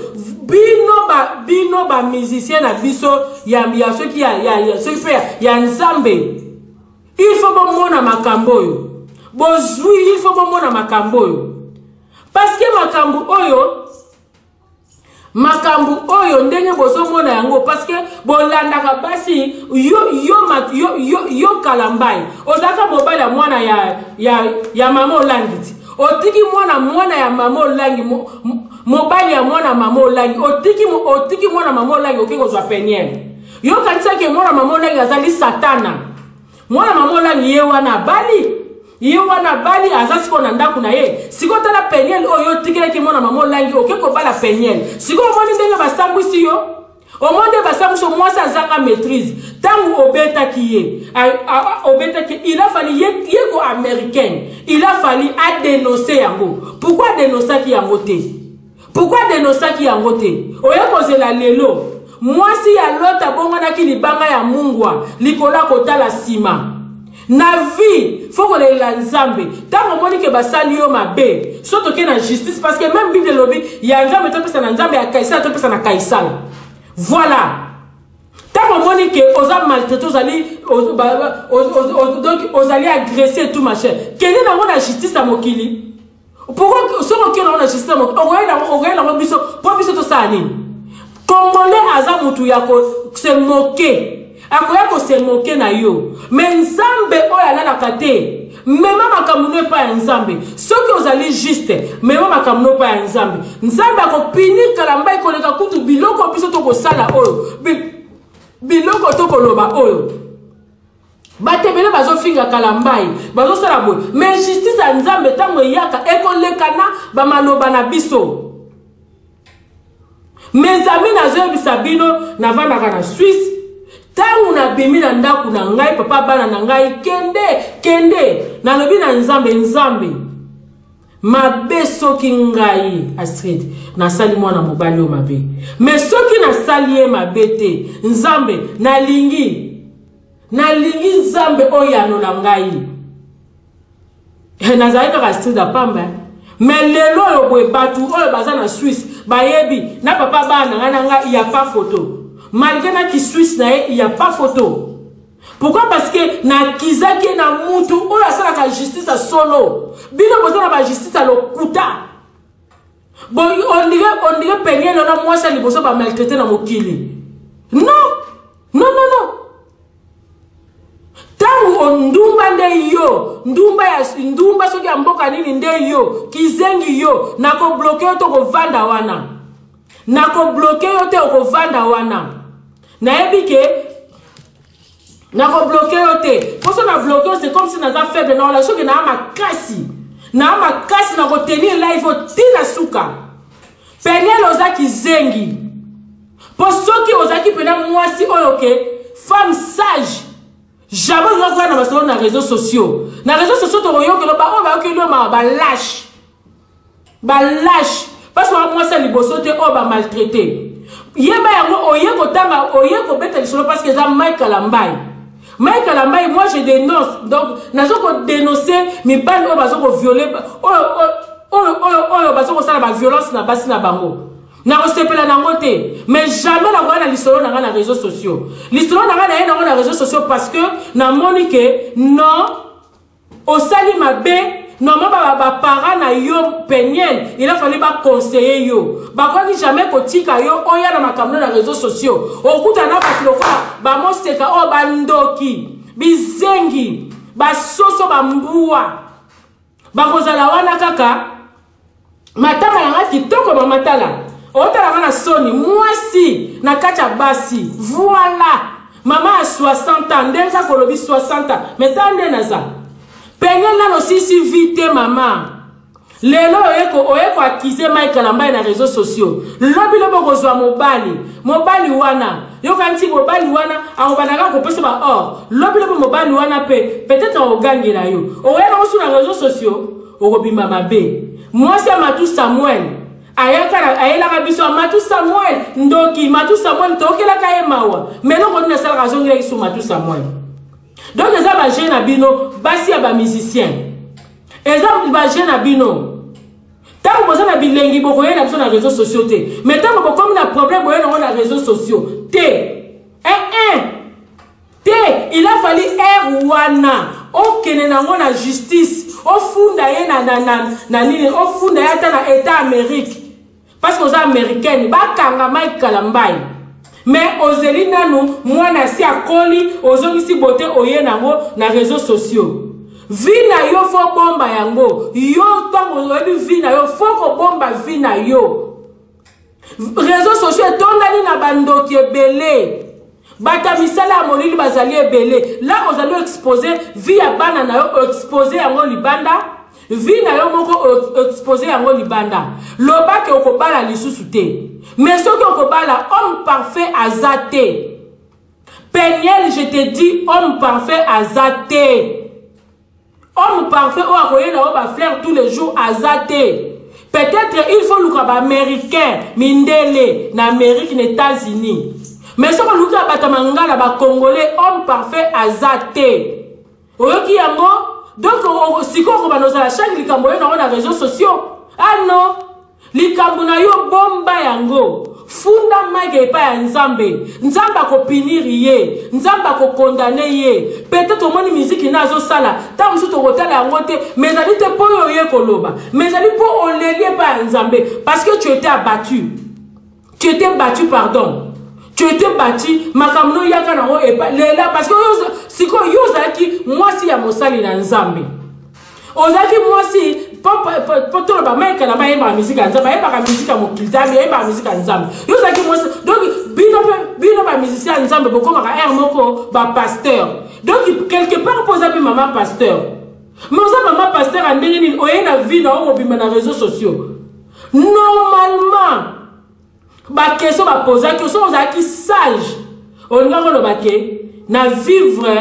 bino ba bino ba musicien na biso ya, ya soki ya, ya, ya soki mpe ya, ya nzambe il faut bomona makambo oyo bozwi il faut bomona makambo oyo Parce que makambo oyo makambo oyo ndenge bozomona yango parce que bolandaka basi yo, yo, yo, yo, yo kalambai ozalaka mobali ya mwana ya, ya, ya mama olangi ti otiki mwana mwana ya mama olangi mo, mobali ya mwana mama olangi otiki, otiki mwana mama olangi okoki kozwa peniel yo okanisaki mwana mama olangi azali satana Mwana mama olangi ye wana abali ye wana abali aza sikoyo na ndako na ye sikoyo tala peniel oyo otikelaki mwana mama olangi oke kobala peniel sikoyo omoni ndenge basambwisi yo omoni nde basambwisi yo mwasi azanga maîtrise ntango obetaki ye obetaki il a fallu ye, ye ko américaine il a fallu adenonce yango pourquoi adenosaki yango te Pourquoi denosaki yango te? Oye kozela lelo. Mwasi ya Lot abonganaki libanga ya mungwa likolo ya kotala sima. Na vie, faut kolelela Nzambe. Tango omoni ke basali yo mabe, so toke na justice parce que même Bible elobi ya Nzambe topesa na Nzambe ya Kaisala topesa na Kaisala. Voilà. ntango omoni ke oza maltraité ozali donc ozali agressé tout machin kende nango na justice ya mokili pourquoi soki okei nango na justice okoyela yango biso mpo biso tosala nini congolais aza motu ya kose moke akoya kose moke na yo me nzambe oyo alalaka te mema makambo no epai ya nzambe soki ozali juste mema makambo no epai ya nzambe nzambe akopinir kalambai koleka kutu biloko biso tokosala oyo biloko tokoloba oyo bato ebele bazofinga kalambai bazosala boye mais justice ya nzambe ntango eyaka ekoleka na bamaloba na biso mes amis nazoyebisa bino navandaka na swisse ntango nabimi na ndako na ngai papa bana na ngai kende kende nalobi na nzambe nzambe mabe soki ngai astrid nasali mwana mobali oyo mabe me soki nasali ye mabe te nzambe nalingi nalingi nzambe oyo yanola ngai eh, nazali kaka astrid apamba eh. me lelo oyo boye bato oyo baza na swisse bayebi na papa bana na ngai na ngai ya pas photo malgré na kiswisse na ye ya pas photo pourquoi parce que nakizaki ye na mutu oyo asalaka justice ya solo bino boza na bajustice ya lokuta ondire peniel wana mwasi ya liboso bamaltraite na mokili non non non non ntango ndumba nde yo ndumba ya ndumba soki ya mboka nini nde yo kizengi yo nakobloke yo to kovanda wana nakobloke yo te okovanda wana nayebi ke nakobloke yo te mposo na bloke yo c'est comme si naza faible naola soki naa makasi naa makasi nakotenir live oyo ti na suka peniel oza kizengi mpo soki ozalaki mpena mwasi oyo ke femme sage jamais oza koya na masolo na réseau sociaux na réseau sociaux tokoyokelo baoyo bayokeli yo mawa balashe. Ba lâche, parce que mwasi ya liboso te oyo bamaltraite. Yeba yango, oye kotanga, oye kobeta lisolo, parce que eza Mike Kalambai. Mike Kalambai, moi je dénonce. Donc nazo kodénonce mibali oyo bazo koviole, oyo bazo kosala baviolence na basi na bango. Nakosepela nango te, mais jamais nakoya na lisolo na ngai na réseaux sociaux. Lisolo na ngai, naye nango na réseaux sociaux parce que namoni ke non, osali mabe. Normalement, baparent na yo, Peniel, il a fallu baconseiller yo. Bakoki jamais kotika yo oya na makambo na réseaux sociaux. Okuta na bato lokola bamoseka oyo, bandoki, bizengi, basoso, bambuwa, bakozala wana kaka. Matama na nga kitoko, mamatala, otalanga na soni. Mwasi na kati ya basi, voilà, mama ya 60 ans, ndenge kaka olobi 60 ans, mais tala nde naza. Peniel, nano osisi vie te, mama. Lelo oye koaccuser Mike Kalambai na réseaux sociaux, lobi lobi okozwa mobali. Mobali wana, yoka nti mobali wana akobanda kaka kopesa ba or. Lobi lobi mobali wana mpe peut-être akogangela yo, oya nango su na réseaux sociaux, okobima mabe. Mwasi ya Matu Samuel ayaka, ayelaka biso Matu Samuel ndoki. Matu Samuel, toyokelaka ye mawa, mais eloko nini asalaka? Azongelaki su Matu Samuel. Donc eza bajeu na bino, basi ya bamusicien, eza bajeu na bino. Ntango boza na bilengi, bokoyela biso na réseaux sociaux te, mais ntango bokomi na problème, boye nango na réseaux sociaux te. Eh, eh. Te, il a fallu aire wana okende nango na justice, ofunda ye na nini, ofunda ye ata na État Amérique, parce que oza américaine. Bakanga Mike Kalambai, mais ozeli nanu mwana si akoli, ozongisi bote, oye nango na réseaux sociaux. Vie na yo, faut bomba yango. Yo, ntango oyebi vie na yo, faut kobomba vie na yo. Réseaux sociaux etondani na bandoki ebele, bato ya misala ya molili bazali ebele. La ozali oexpose vie ya bana na yo, oexpose yango libanda, vie na yo moko, oexpose yango libanda. Lobaki okobala lisusu te, mais soki okobala, homme parfait aza te. Peniel, je te dis, homme parfait aza te. Homme parfait oyo akoyela oyo bafleur tous les jours aza te. Peut-être il faut luka baaméricain, mindele na Amérique, na États-Unis, mais soki oluki ya bato ya mangala, bacongolais, homme parfait aza te. Oyoki yango? Donc sikoyo okobanda ozala chaque likambo oyo nango na réseaux sociaux. Ah non, likambo na yo, bomba yango. Funda Mike epai ya Nzambe. Nzambe akopunir ye, Nzambe akocondamner ye. Peut-être omoni miziki na azosala, ntango mosusu tokotala yango te, mais ezali te mpo oyo oye koloba, mais ezali mpo oleli epai ya Nzambe, parce que tu étais abattu, tu étais battu, pardon, tu étais battu. Makambo no oyaka nango lela, parce que sikoyo yo ozalaki mwasi ya mosali na Nzambe, ozalaki mwasi po toloba Mike na bayembaka miziki ya Nzambe, ayembaka miziki ya mokili te, ayembaka miziki ya Nzambe. Yo ozalaki mwasi. Donc bino mpe, bino bamusicien ya Nzambe, bokomaka aire moko bapasteur. Donc quelque part mpo oza mpe mama pasteur, mais oza mama pasteur ya ndenge nini oye na vie na yo mobimba na réseaux sociaux? Normalement, baquestion bapozaki, soki ozalaki sage, olingaki oloba ke na vivre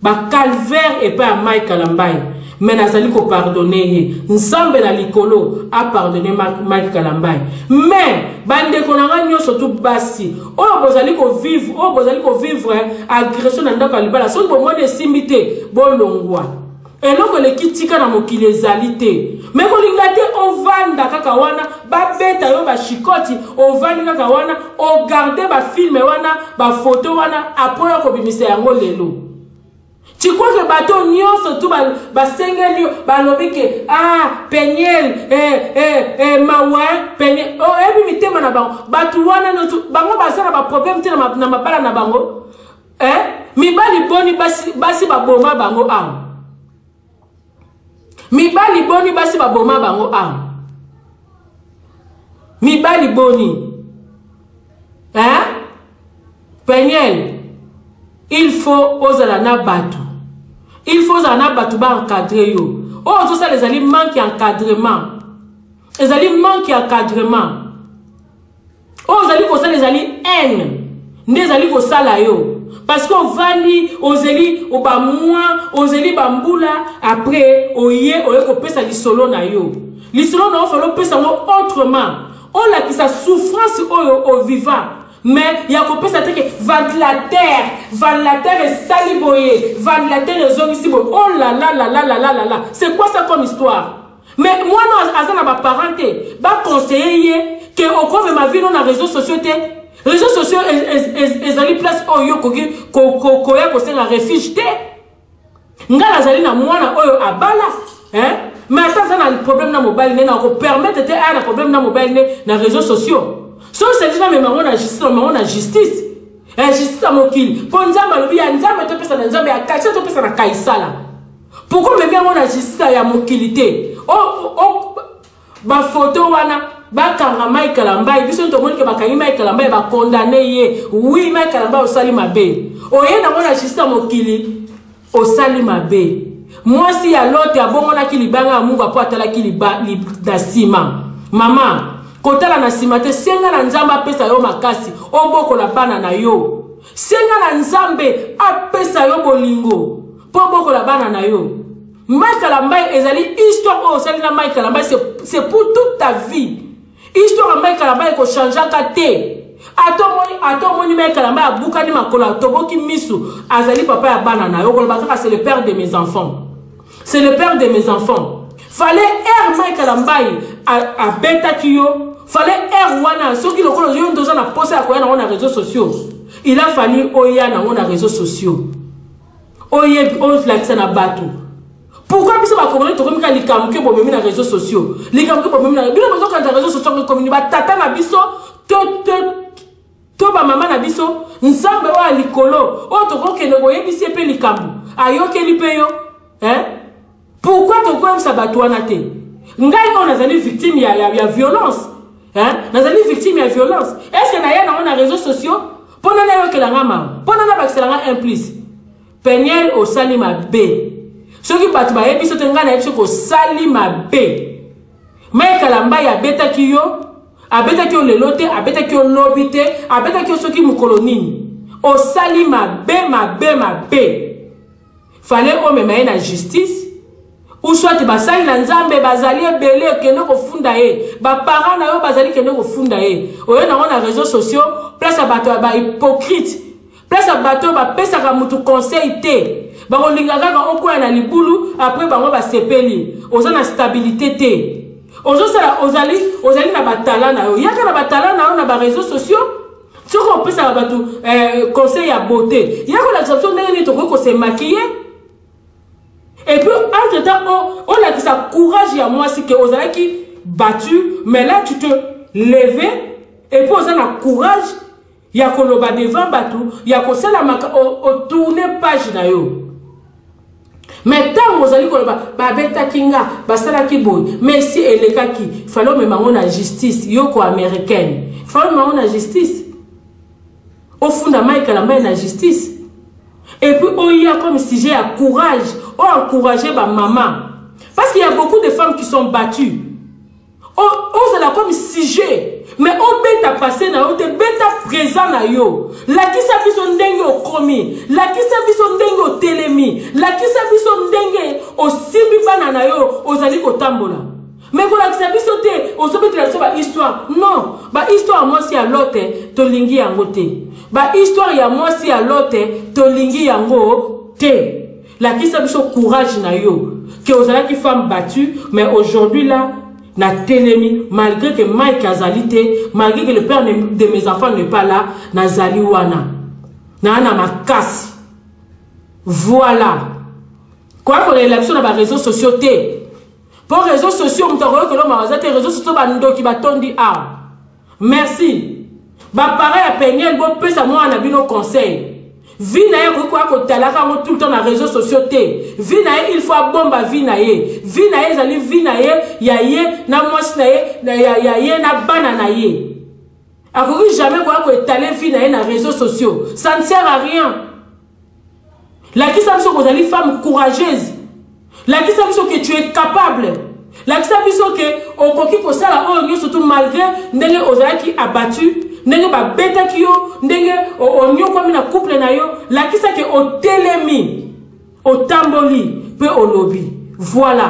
bacalvaire epai ya Mike Kalambai, mais nazali kopardonner ye. Nzambe na likolo apardonne Mike Kalambai. Mais bandeko na ngai nyonso tu basi oyo bozali kovivre, oyo bozali kovivre agression na ndako ya libala, soki bomoni esimbi te, bolongwa. Eloko eleki tika na mokili ezali te. Me kolinga te ovanda kaka wana, babeta yo bashikoti, ovandi kaka wana, ogarde bafilm wana, bafoto wana, après oyo kobimisa yango lelo. Tu crois que bato nyonso tu basengeli yo, balobi ke ah, Peniel, eh, eh, eh, mawa Peniel, oyebi, oh, mitema na bango, bato wana nyonso bango baza na baproblème te na mabala na bango, eh? Mibali boni basi, basi baboma bango awa? Mibali boni basi baboma bango awa? Mibali boni, eh? Peniel, il faut ozala na bato, il faut ozala na bato baencadre yo. Oyo ozosala ezali manque ya encadrement, ezali manque ya encadrement. Oyo ozali kosala ezali haine nde ezali kosala yo, parce que ovandi, ozeli bamois, ozeli bambula, après oye kopesa lisolo na yo. Lisolo na yo fallait opesa yango autrement. Olakisa souffrance oyo oviva. Mais ya kopesa te ke ventilateur, ventilateur esali boye, ventilateur ezongisi boye. Oh la la la la la la la la. C'est quoi ça comme histoire? Mais mwana aza na ba parents te, ba conseiller ye ke okomema vie no na réseaux sociaux te. Réseaux sociaux ezali place oyo yo okoki koya kosenga refuge te. Nga nazali na mwana oyo abala, hein? Mais ata aza na problème na mobali ne, na ko permettre te aya na problème na mobali ne na réseaux sociaux. Soki seli na mema ngo na justice, na mema ngo na justice. Eh, justice ya mokili. Po Nzambe alobi ya Nzambe topesa na Nzambe, ya Kaisala topesa na Kaisala. Pourquoi omemi yango na justice ya mokili te? Ba photo wana bakanga Mike Kalambay, biso tomoni ke bakangi Mike Kalambay, ba condamné ye. Oui, Mike Kalambay osali mabe. Oye nango na justice ya mokili, osali mabe. Mwasi ya Lote abongonaki libanga ya Mungu apo atalaki na nsima. Mama, kotala na nsima te, senga na Nzambe apesa yo makasi, obokola bana na yo. Senga na Nzambe apesa yo bolingo po obokola bana na yo. Mike Kalambay ezali histoire oyo osali na Mike Kalambay, c'est pour toute ta vie. Histoire ya Mike Kalambay ekochangeaka te. Ata omoni Mike Kalambay abukani makolo, atoboki misu, azali papa ya bana na yo, okoloba kaka c'est le père de mes enfants. C'est le père de mes enfants. Fallait air Mike Kalambay abetaki yo, fallait air wana soki lokola yo ndoza na posa ya koya nango na réseaux sociaux. Il a fallu oya nango na réseaux sociaux. Oye olakisa na bato. Pourquoi biso ba Congolais tokomi ka likambo ke bomemi na réseaux sociaux? Likambo ke bomemi na bino bozokanisa réseaux sociaux ngo ekomi ba tata na biso to to to ba mama na biso, Nzambe oyo ya likolo oyo tokokende koyebisi ye mpe likambo ayokeli mpe yo, hein? Pourquoi tokoyebisa bato wana te? Ngai oyo nazali victime ya violence, hein? Nazali victime ya violence. Est-ce que naya nango na réseaux sociaux mpona nayokela nga mawa, mpona nabakisela nga un plus? Peniel osali mabe. Soki bato bayebi so te, ngai nayebi soki osali mabe. Mike Kalambay abetaki yo, abetaki yo lelo te, abetaki yo lobi te, abetaki yo soki mokolo nini. Osali mabe, mabe, mabe. Fallait omema ye na justice. Ou soit basali na Nzambe bazali ebele, kende kofunda ye. Ba parents na yo bazali kende kofunda ye. Oyo nango na réseaux sociaux, place ya bato ya ba hypocrite. Place ya bato bapesaka mutu conseil te. Bakolinga kaka okwea na libulu, après bango basepeli. Oza na stabilité te. Ozosala, ozali, ozali na ba talent na yo. Yaka na ba talent na yo na ba réseaux sociaux. Soki opesaka bato conseil ya beauté, yaka kolakisa biso ndenge nini tokoki ko se maquiller. Et puis, entre-temps, olakisa courage ya mwasi ke ozalaki battu, mais là tu te levais et puis oza na courage ya koloba devant bato, ya kosala maka, o tourner page na yo. Mais tango ozali koloba babetaki nga, basalaki boye, mais si elekaki, fallait omema yango na justice, yoko américaine. Fallait omema yango na justice. Ofunda Mike Kalambay na justice. Et puis oya comme sujet ya courage, o encourager ba maman. Parce qu'il y a beaucoup de femmes qui sont battues. Ozala comme sujet, mais obeta passé na yo te, beta présent na yo. Lakisa biso ndenge okomi, lakisa biso ndenge otelemi, lakisa biso ndenge osimbi bana na yo ozali kotambola. Mais kolakisa biso te, ozobetela biso ba histoire. Non, ba histoire mwasi ya Lote tolingi yango te. Ba histoire ya mwasi ya Lote tolingi yango te. Lakisa biso courage na yo que ozalaki femme battue, mais aujourd'hui là na telemi, malgré que Mike azali te, malgré que le père de mes enfants n'est pas là, nazali wana na na makasi. Voilà quoi qu'on ait l'action dans les réseaux sociaux te. Pour réseaux sociaux, mutu akoyoka eloko mawaza te, réseaux sociaux ba ndoki ba tondi awa. Merci. Ba parents ya Peniel, bo pesa mwana na bino conseil. Vie na ye akoki koya kotalaka yango tout le temps na réseaux sociaux te. Vie na ye, il faut abomba vie na ye. Vie na ye ezali vie na ye, ya ye na mwasi na ye, na ya, ya ye na bana na ye. Akoki jamais koya koétaler vie na ye na réseaux sociaux. Ça ne sert à rien. Lakisa biso kozali femme courageuse. Lakisa biso que tu es capable. Lakisa biso que okoki kosala oyo nyonso tout malgré ndenge ozalaki abattu, ndenge babetaki yo, ndenge onyokwami na couple na yo. Lakisa que otelemi, otamboli pe olobi. Voilà.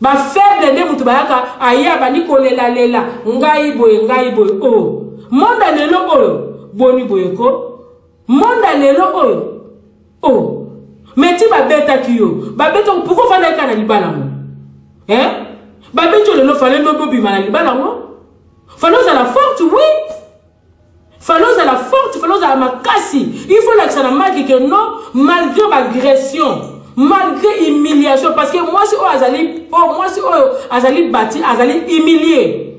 Bafaible nde moto bayaka aye abandi kolelalela ngai boye ngai boye o oh. Monde lelo oyo boni boye ko monde lelo oyo o oh. Mais ti babetaki yo babetaki pourquoi ofandaki kaka na libala yango eh? Babeti yo lelo fale nde obobima na libala yango, fale ozala forte, oui, fale ozala forte, fale ozala makasi. Il faut lakisa na maki ke non, malgré baagression, malgré humiliation, parce que mwasi oyo azali po mwasi oyo azali bati azali humilié,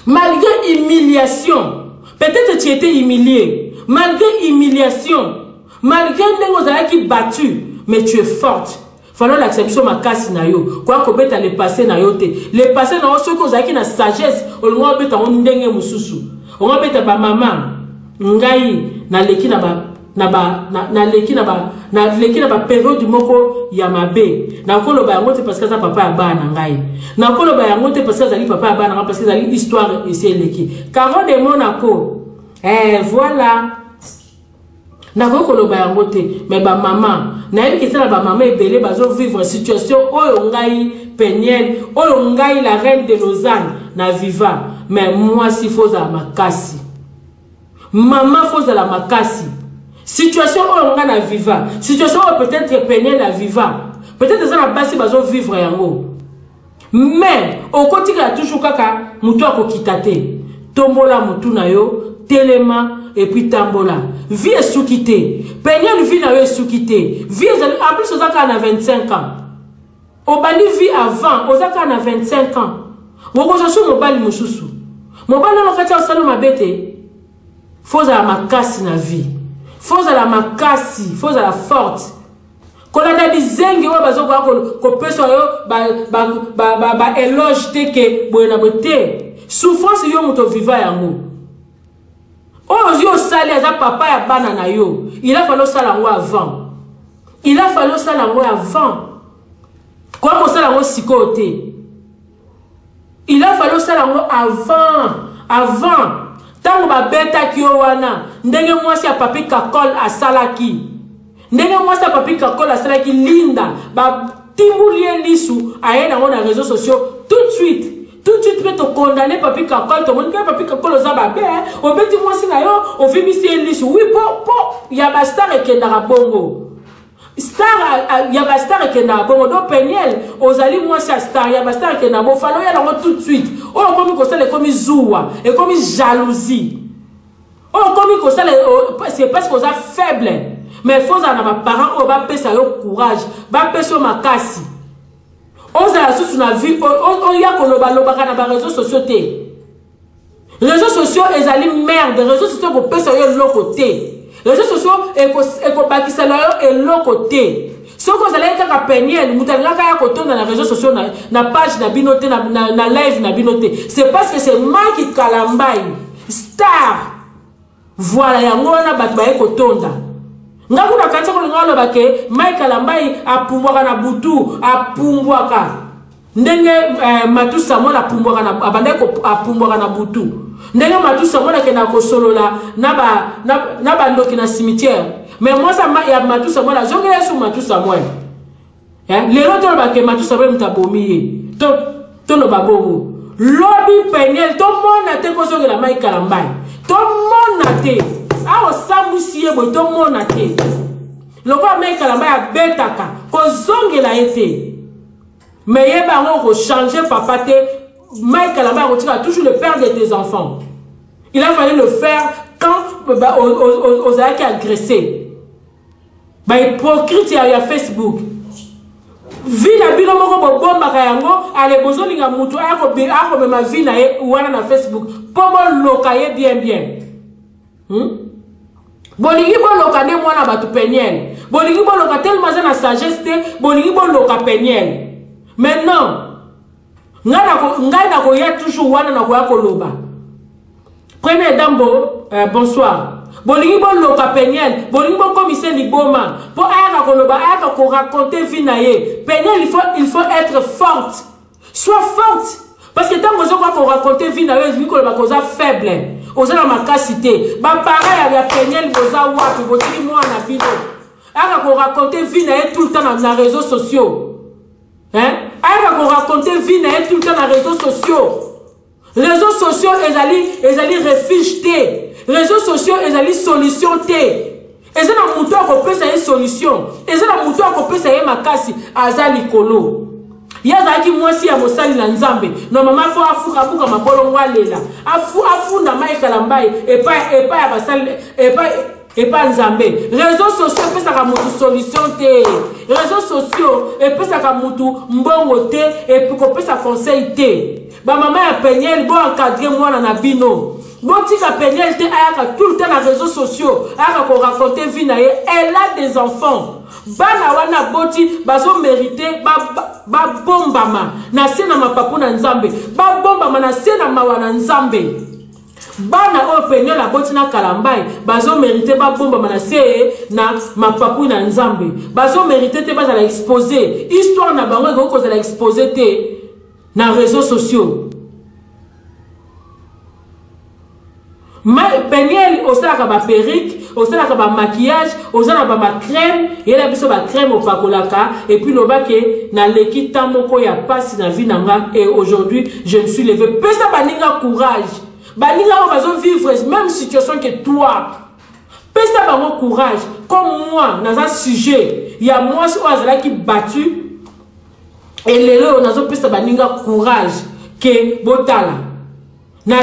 malgré humiliation, peut-être tu étais humilié, malgré humiliation, malgré ndenge ozalaki battu, mais tu es forte. Falo olakisa biso makasi na yo, koya kobeta le passé na yo te. Le passé na yo, soki ozalaki na sagesse, olinga obeta yango ndenge mosusu, onga obeta bamama. Ngai naleki na ba na ba naleki na ba naleki na baperiode moko ya mabe. Nakoloba yango te parce que aza papa ya bana na ngai. Nakoloba yango te parce que azali papa ya bana na ngai, parce que ezali histoire esi eleki. Caro de Monaco, eh, voilà, nakoki koloba yango te. Me bamama, nayebi ke eza na bamama ebele bazovivre situation oyo ngai Peniel, oyo ngai la reine de Lausanne na viva. Me mwasi fo ozala makasi, mama fo ozala makasi. Situation oyo ngai na viva, situation oyo peut-être Peniel na viva, peut-être eza na basi bazovivre yango, mais okotikala toujours kaka motu akokita te. Tombola motu na yo, telema epuis tambola. Vie esuki te, Peniel, vie na yo esuki te. Vie ezali, en plus oza kaka na 25 ans, obandi vie avant, oza kaka na 25 ans, okozwa su mobali mosusu. Mobali wana kati ya osala mabe te. Fo ozala makasi na vie, fo ozala makasi, fo ozala forte. Kolanda bizengi oyo bazokoya kopesa yo baéloge te ke boye na boye te. Souffrance yo moto oviva yango, oyo yo osali, aza papa ya bana na yo. Il a fallu osala yango avant, il a fallu osala yango avant. Koya kosala yango sikoyo te, il a fallu osala yango avant. Avant ntango babetaki yo wana, ndenge mwasi ya Papi Kakol asalaki, ndenge mwasi ya Papi Kakol asalaki Linda, batimbuli ye lisu, aye nango na réseaux sociaux tout de suite, tout de suite. Mpe tokondane Papi Kakol, tomoni mpe Papi Kakol oza babe, obeti mwasi na yo, ovimbisi ye lisu. Wi, po ya bastar ekendaka bongo, star ya bastar ekendaka bongo. Donc Peniel, ozali mwasi ya star, ya bastar ekendaka bongo. Falo ya yango tout de suite. Oyo okomi kosala ekomi zuwa, ekomi jalousie. Oyo okomi kosala, c'est parce que oza faible. Mais faut ozala na baparent oyo bapesa yo courage, bapesa yo makasi, ozala susu na vie oya kolobalobaka na bareseau sociaux te. Réseaux sociaux ezali merde, réseaux sociaux ekopesa yo eloko te, réseaux sociaux ekobakisela yo eloko te. Soki ozalaki kaka Peniel, moto alingaka ya kotonda na réseaux sociaux, na page na bino te, na live na bino te. C'est parce que c'est Mike Kalambai star, voilà, yango wana bato baye kotonda. Nga kuna kanisa kolinga oloba ke Mike Kalambai apumbwaka na butu, apumbwaka ndenge Matu Samuel apumbwaka na, abandaki apumbwaka na butu, ndenge Matu Samuel akendaka kosolola na bandoki na cimetière. Mais mwasi ya Matu Samuel azongela yesu Matu Samuel, eh? Lelo toloba ke Matu Samuel moto abomi ye, toloba bongo. Lobi Peniel tomona te kozongela Mike Kalambai, tomona te awa osambwisi ye boye, tomona te lokola Mike Kalambai abetaka, kozongela ye te. Mais yeba yango, okochange papa te. Mike Kalambai akotika toujours le père de tes enfants. Il a fallu le faire quand ozalaki agressé. Bahypocrite ya Facebook, vie na bino moko bobombaka yango. Ale bozolinga motu aya komema vie na ye wana na Facebook mpo boloka ye bien bien, Bolingi boloka nde mwana bato Peniel, bolingi boloka tellement aza na sagesse te, bolingi boloka Peniel. Mais non, ngai nakoya toujours wana, nakoya koloba. Première dame, bonsoir. Bolingi boloka Peniel, bolingi bokomisa liboma mpo ayaka koloba, ayaka koraconte vie na ye. Peniel, il faut être forte, sois forte, parce que ntango ozokoka koraconte vie na yo, elingi koloba koza faible, oza na makasi te. Baparent ya Peniel, boza wapi? Botiki mwana bino aka koraconte vie na ye tout le temps na réseaux sociaux, hein? Ayaka ko raconter vie na ye tout le temps na réseaux sociaux. Réseaux sociaux ezali ezali refuge te. Réseaux sociaux ezali solution te. Eza na moto akopesa ye solution. Eza na moto akopesa ye makasi aza likolo. Ye azalaki mwasi ya mosali na Nzambe. Normalement faut afuka abuka mabolongo alela. Afu afunda Mike Kalambay epai epai ya basali epai epa nzambe. Réseaux sociaux epesaka mutu solution te. Réseaux sociaux epesaka mutu mbongo te et kopesa conseil te. Ba mama ya Peniel bo encadrer mwana na bino. Botika Peniel te ayaka tout le temps na réseaux sociaux, ayaka ko raconter vie na ye. Elle a des enfants. Bana wana boti bazo mériter ba babombama na se na mapapu na Nzambe, babombama na se na mawa na Nzambe. Bana oyo Peniel aboti na Kalambay bazo mériter babombama na se na mapapu na Nzambe. Bazo mériter te bazala exposé. Histoire na bango ekoki kozala exposé te na réseaux sociaux. Peniel osalaka ba perruque, osalaka ba maquillage, oza na ba ma crème, yela biso ba crème opakolaka et puis loba ke na leki temps moko ya pasi na vie na nga et aujourd'hui je me suis levé. Pesa baninga courage. Baninga oyo bazo vivre même situation que toi. Pesa bango courage. Comme moi, naza sujet ya mwasi oyo azalaki battu et lelo oyo nazo pesa baninga courage ke botala. Na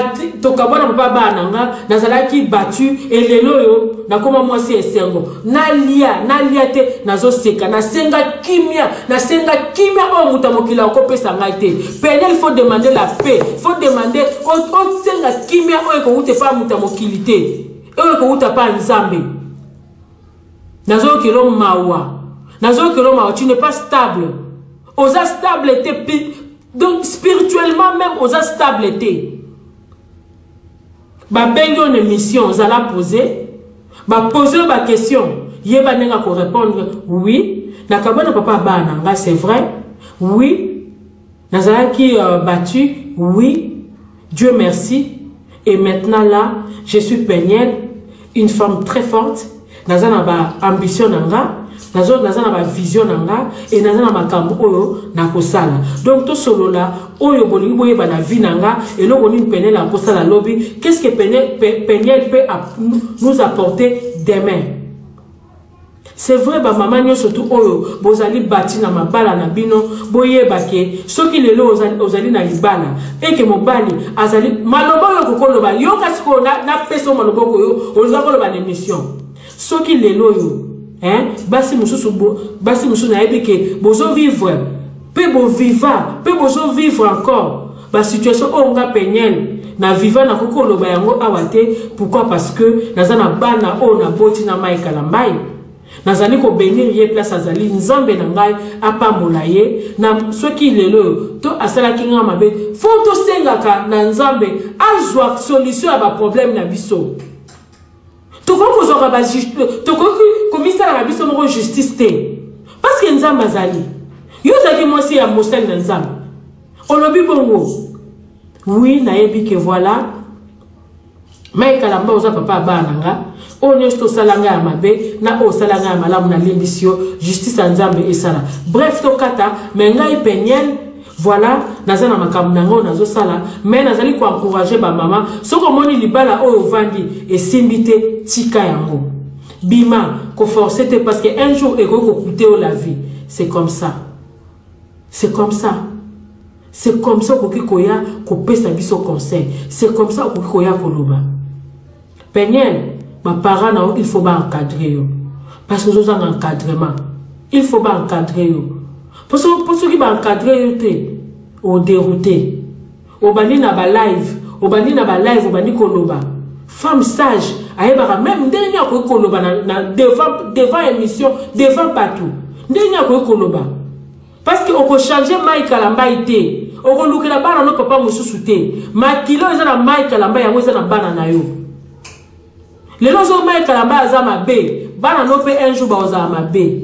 tokabwana papa bana na nga nazalaki battu et lelo oyo nakoma mwasi ya esengo. Nalia, nalia te, nazoseka, nasenga kimia, nasenga kimia oyo moto ya mokili akopesa ngai te. Peniel, il faut demander la paix, il faut demander osenga kimia oyo ekowuta epai ya moto ya mokili te, oyo ekowuta epai ya Nzambe. Nazokelo mawa, nazokelo mawa, tu n'es pas stable. Oza stable te, donc spirituellement même oza stable te. Babengi yo na émission, ozala posé, ba poser yo ba question, yeba ndenge ko répondre oui, nakabwana papa bana nga c'est vrai. Oui, nazalaki battu, oui, Dieu merci. Et maintenant là, je suis Peniel, une femme très forte. Naza na ba ambition na nga, naza na ba vision na nga, et naza na makambo oyo nakosala. Donc to solola oyo bolingi boyeba na vie na nga, eloko nini Peniel akosala lobi, qu'est-ce que Peniel peut nous apporter demain? C'est vrai ba mama nyonso tu oyo bozali bati na mabala na bino, boyeba ke soki lelo ozali na libala eke mobali azali maloba oyo kokoloba yoka sikoyo na pesa maloba oyo olinga koloba na émission. Soki lelo oyo, hein, basi mosusu bo, basi mosusu nayebi ke bozo vivre pe bo viva pe bozo vivre encore ba situation oyo nga Peniel na viva na koko loba yango awa te. Pourquoi? Parce que naza na bana oyo na boti na Mike Kalambay. Nazali ko bénir ye place azali, Nzambe na ngai apambola ye. Na soki lelo oyo to asalaki nga mabe, faut tosengaka na Nzambe azwa solution ya ba problème na biso. Tokoki kozwaka ba tokoki komisala na biso moko justice te. Parce que Nzambe azali. Yo ozalaki mwasi ya mosali na Nzambe. Olobi bongo. Oui, nayebi que voilà. Mike Kalambay oza papa ya bana na nga. Oyo nyonso tosala nga ya mabe, na oyo osala nga ya malamu, nalimbisi yo. Justice ya Nzambe esala. Bref, tokata, mais ngai Peniel, voilà, naza na makambo na ngai oyo nazosala, mais nazali ko encourager ba mama. Soki omoni libala oyo ovandi esimbi te, tika yango. Bima, ko forcer te parce que un jour ekoki ko coûter yo la vie. C'est comme ça. C'est comme ça. C'est comme ça okoki koya kopesa biso conseil. C'est comme ça okoki koya koloba. Peniel, ba parents na yo, il faut ba encadrer yo. Parce que ozozanga encadrement. Il faut ba encadrer yo. Parce que soki ba encadrer yo te, o dérouter. Obandi na ba live, obandi na ba live, obandi koloba. Femme sage, ayebaka même ndenge akoki koloba na, na devant, devant émission, devant bato. Ndenge akoki koloba. Parce que oko changer Mike Kalambay te. Oko lukela bana no papa mosusu te. Makilo eza na Mike Kalambay yango eza na bana na yo. Lelo zo Mike Kalambay aza mabe. Bana no pe un jour ba ozala mabe.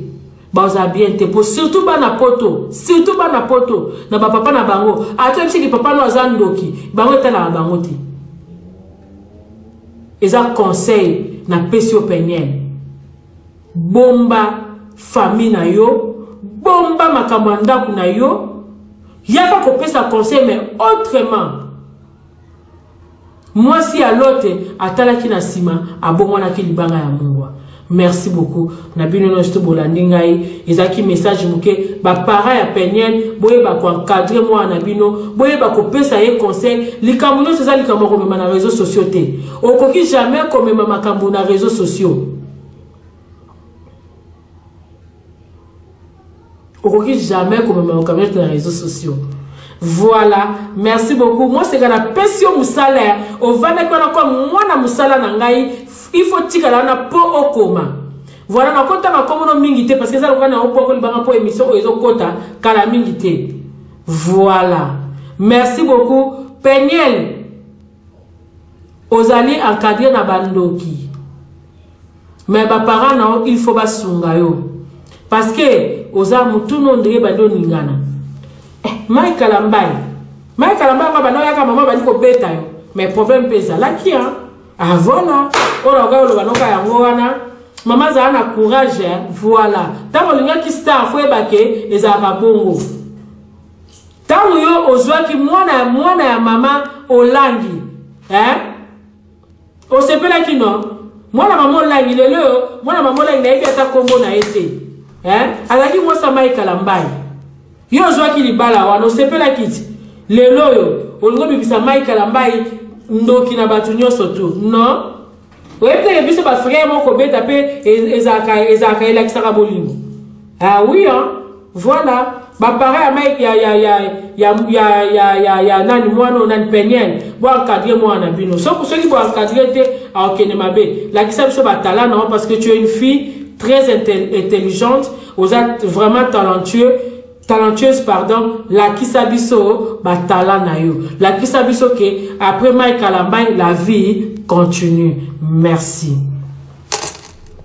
Ba ozala bien te. Po surtout bana poto, surtout bana poto na ba papa na bango. Ata yebisi ki papa no aza ndoki, bango etalaka bango te. Eza conseil na pesi yo Peniel. Bomba famille na yo, bomba makambo ya ndako na yo. Yaka kopesa conseil mais autrement. Mwasi ya Lote atalaki na nsima, abongwanaki libanga ya mungwa. Merci beaucoup na bino nyonso to bolandi ngai. Ezalaki message moke. Ba parents ya Peniel, boyeba koencadre mwana na bino, boyeba kopesa ye conseil. Likambo nyonso eza likambo ya komema na réseaux sociaux te. Okoki jamais komema makambo na réseaux sociaux. Okoki jamais komema makambo nyonso na réseaux sociaux. Voilà, merci beaucoup. Moi, c'est na pesi yo musala, ovandaki wana kwa mwana musala na ngai, il faut tikala wana po okoma. Voilà, na kota makomono mingi te parce que ça lokola na opoko libanga po émission oyo ezokota kala mingi te. Voilà. Merci beaucoup. Peniel, ozali encadré na bandoki. Mais ba parents na yo, il faut basunga yo. Parce que oza mutu no ndenge bandi oningana. Mike Kalambay. Mike Kalambay ngo banda oyaka mama bandi kobeta yo. Mais problème mpe ezalaki, hein. Ah voilà. Oyo oka oloba noka yango wana. Mama azala na courage, hein. Voilà. Ntango olingaki star, faut yeba ke ezalaka bongo. Ntango yo ozwaki mwana ya mama Olangi, hein? Osepelaki no? Mwana mama Olangi lelo oyo, mwana mama Olangi nayebi ata kombo na ye te. Hein? Azalaki mwasi ya Mike Kalambay. Yo ozwaki libala wana, osepelaki ti. Lelo oyo, olingi obimisa Mike Kalambay ndoki na bato nyonso tu. Non? Oyebi te biso ba frère moko kobeta pe ezalaka elakisaka bolingo. Ah oui, hein? Voilà. Ba parents ya Mike ya ya ya ya ya ya ya ya nani mwana oyo nani Peniel, bo encadrer mwana na bino. Soki soki bo encadrer te, akokende mabe. Lakisa biso ba talent na yo parce que tu es une fille très intelligente, oza vraiment talentueux, talentueuse pardon, lakisa biso ba talent na yo. Lakisa biso que après Mike Kalambay la vie continue. Merci.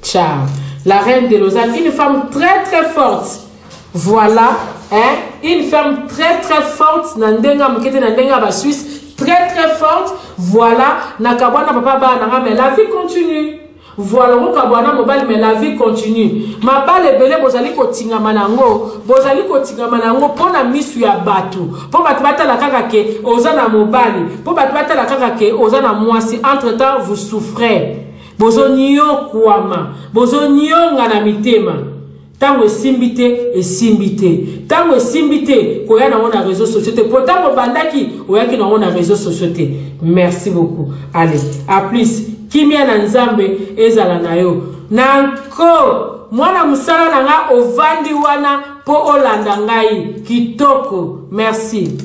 Ciao. La reine de Lausanne, une femme très très forte. Voilà, hein, une femme très très forte na ndenga mokete na ndenga ba Suisse, très très forte. Voilà, na kabwana papa ba na mais la vie continue. Voilà, okabwana mobali mais la vie continue. Mabale ebele bozali kotingama nango, bozali kotingama nango pona misu ya bato. Po bato batala kaka ke oza na mobali, po bato batala kaka ke oza na mwasi. Entre-temps, vous souffrez. Bozonyokwama, bozonyonga na mitema. Tango esimbi te, esimbi te. Tango esimbi te, koya nango na réseaux sociaux te. Po tango bandaki, oyaki nango na réseaux sociaux te. Merci beaucoup. Allez, à plus. Kimia na Nzambe ezala na yo. Nanko, mwana musala na nga ovandi wana po olanda ngai. Kitoko. Merci.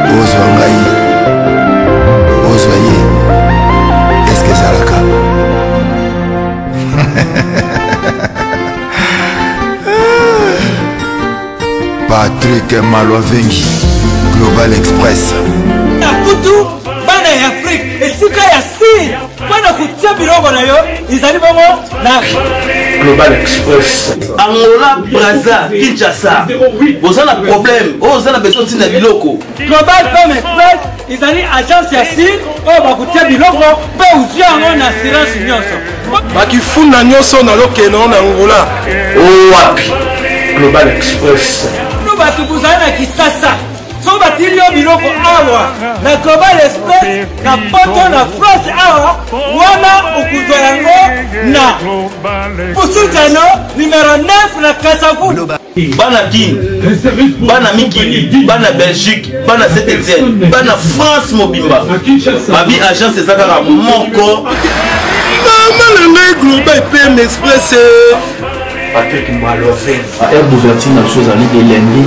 Ozwa ngai, ozwa ye, eske ezalaka? Patrick Malwavengi, Global Express. Na kutu bana ya Afrique esika ya si mpo na kotia biloko na yo ezali bongo na Global Express. Angola, Brazza, Kinshasa. Boza na problème, oyo oza na besoin ntina biloko. Global Pem Express ezali agence ya sir oyo bakotia biloko mpe ozwi yango na assurance nyonso. Bakifunda nyonso nalokende na Angola. Wapi? Global Express. Bino bato bozali na Kisasa, soki batindi yo biloko awa na Global Express na poto na France awa wana okozwa yango na Pusutano numero 9 na Kasavubu. Bana Kin, bana Mikili, bana Belgique, bana Saint-Etienne, bana France mobimba. Babi agence eza kaka moko. Mama na ngai Global PM Express. Patrick Maloven. Heure d'ouverture na biso ezali de lundi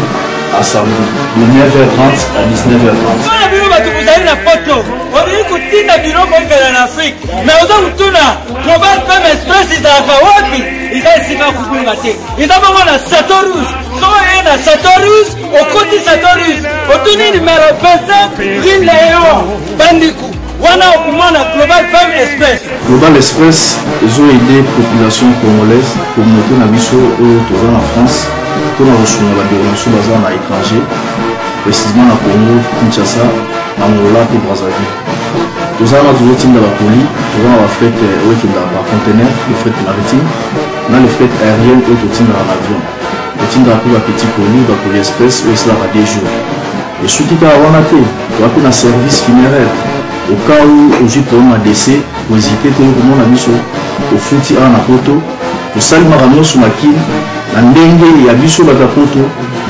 à samedi de neuf heures trente à dix-neuf heures trente. Mpona bino bato bozali na poto, olingi kotinda biloko ekenda na Afrique, mais oza kotuna Global PM Express ezalaka wapi? Eza esika ya kobunga te, eza bongo na Chateau Rouge. Soki oye na Chateau Rouge, okoti Chateau Rouge, otuni numero 25 rue Léon Bandiku, wana okomona Global PM Express. Global Express ezo aider population congolaise, communauté na biso oyo toza na France, mpona kosunga bandeko na biso baza na étranger, précisément na Congo, Kinshasa, na Angola mpe Brazzaville. Toza wana tozotinda ba colis, toza na ba fret oyo ekendaka par conteneur, le fret maritime. Na le fret aérienne oyo totindaka na avion. Totindaka mpe ba petit colis, ba colis express oyo esalaka 2 jours. Esuki kaka wana te, toza mpe na service funéraire. Au cas où ozwi problème ya décès, ko hésiter te okomona biso, ofuti awa na poto, tosali makambo nyonso na Kin na ndenge ya biso bato ya poto.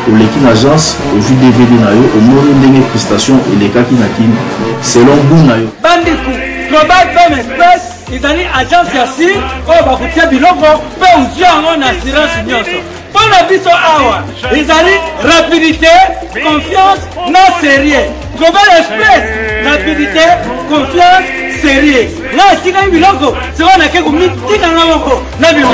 Oleki na agence, ozwi DVD na yo, omoni ndenge prestation elekaki na Kin selon goût na yo. Bandeko, Global Femme Express ezali agence ya sur oyo bakotia biloko mpe ozwi yango na assurance nyonso. Mpo na biso awa ezali rapidité, confiance na sérieux. Global Express, rapidité, confiance, sérieux. Nga atikaki biloko sikoyo nake komitika nga moko na bima.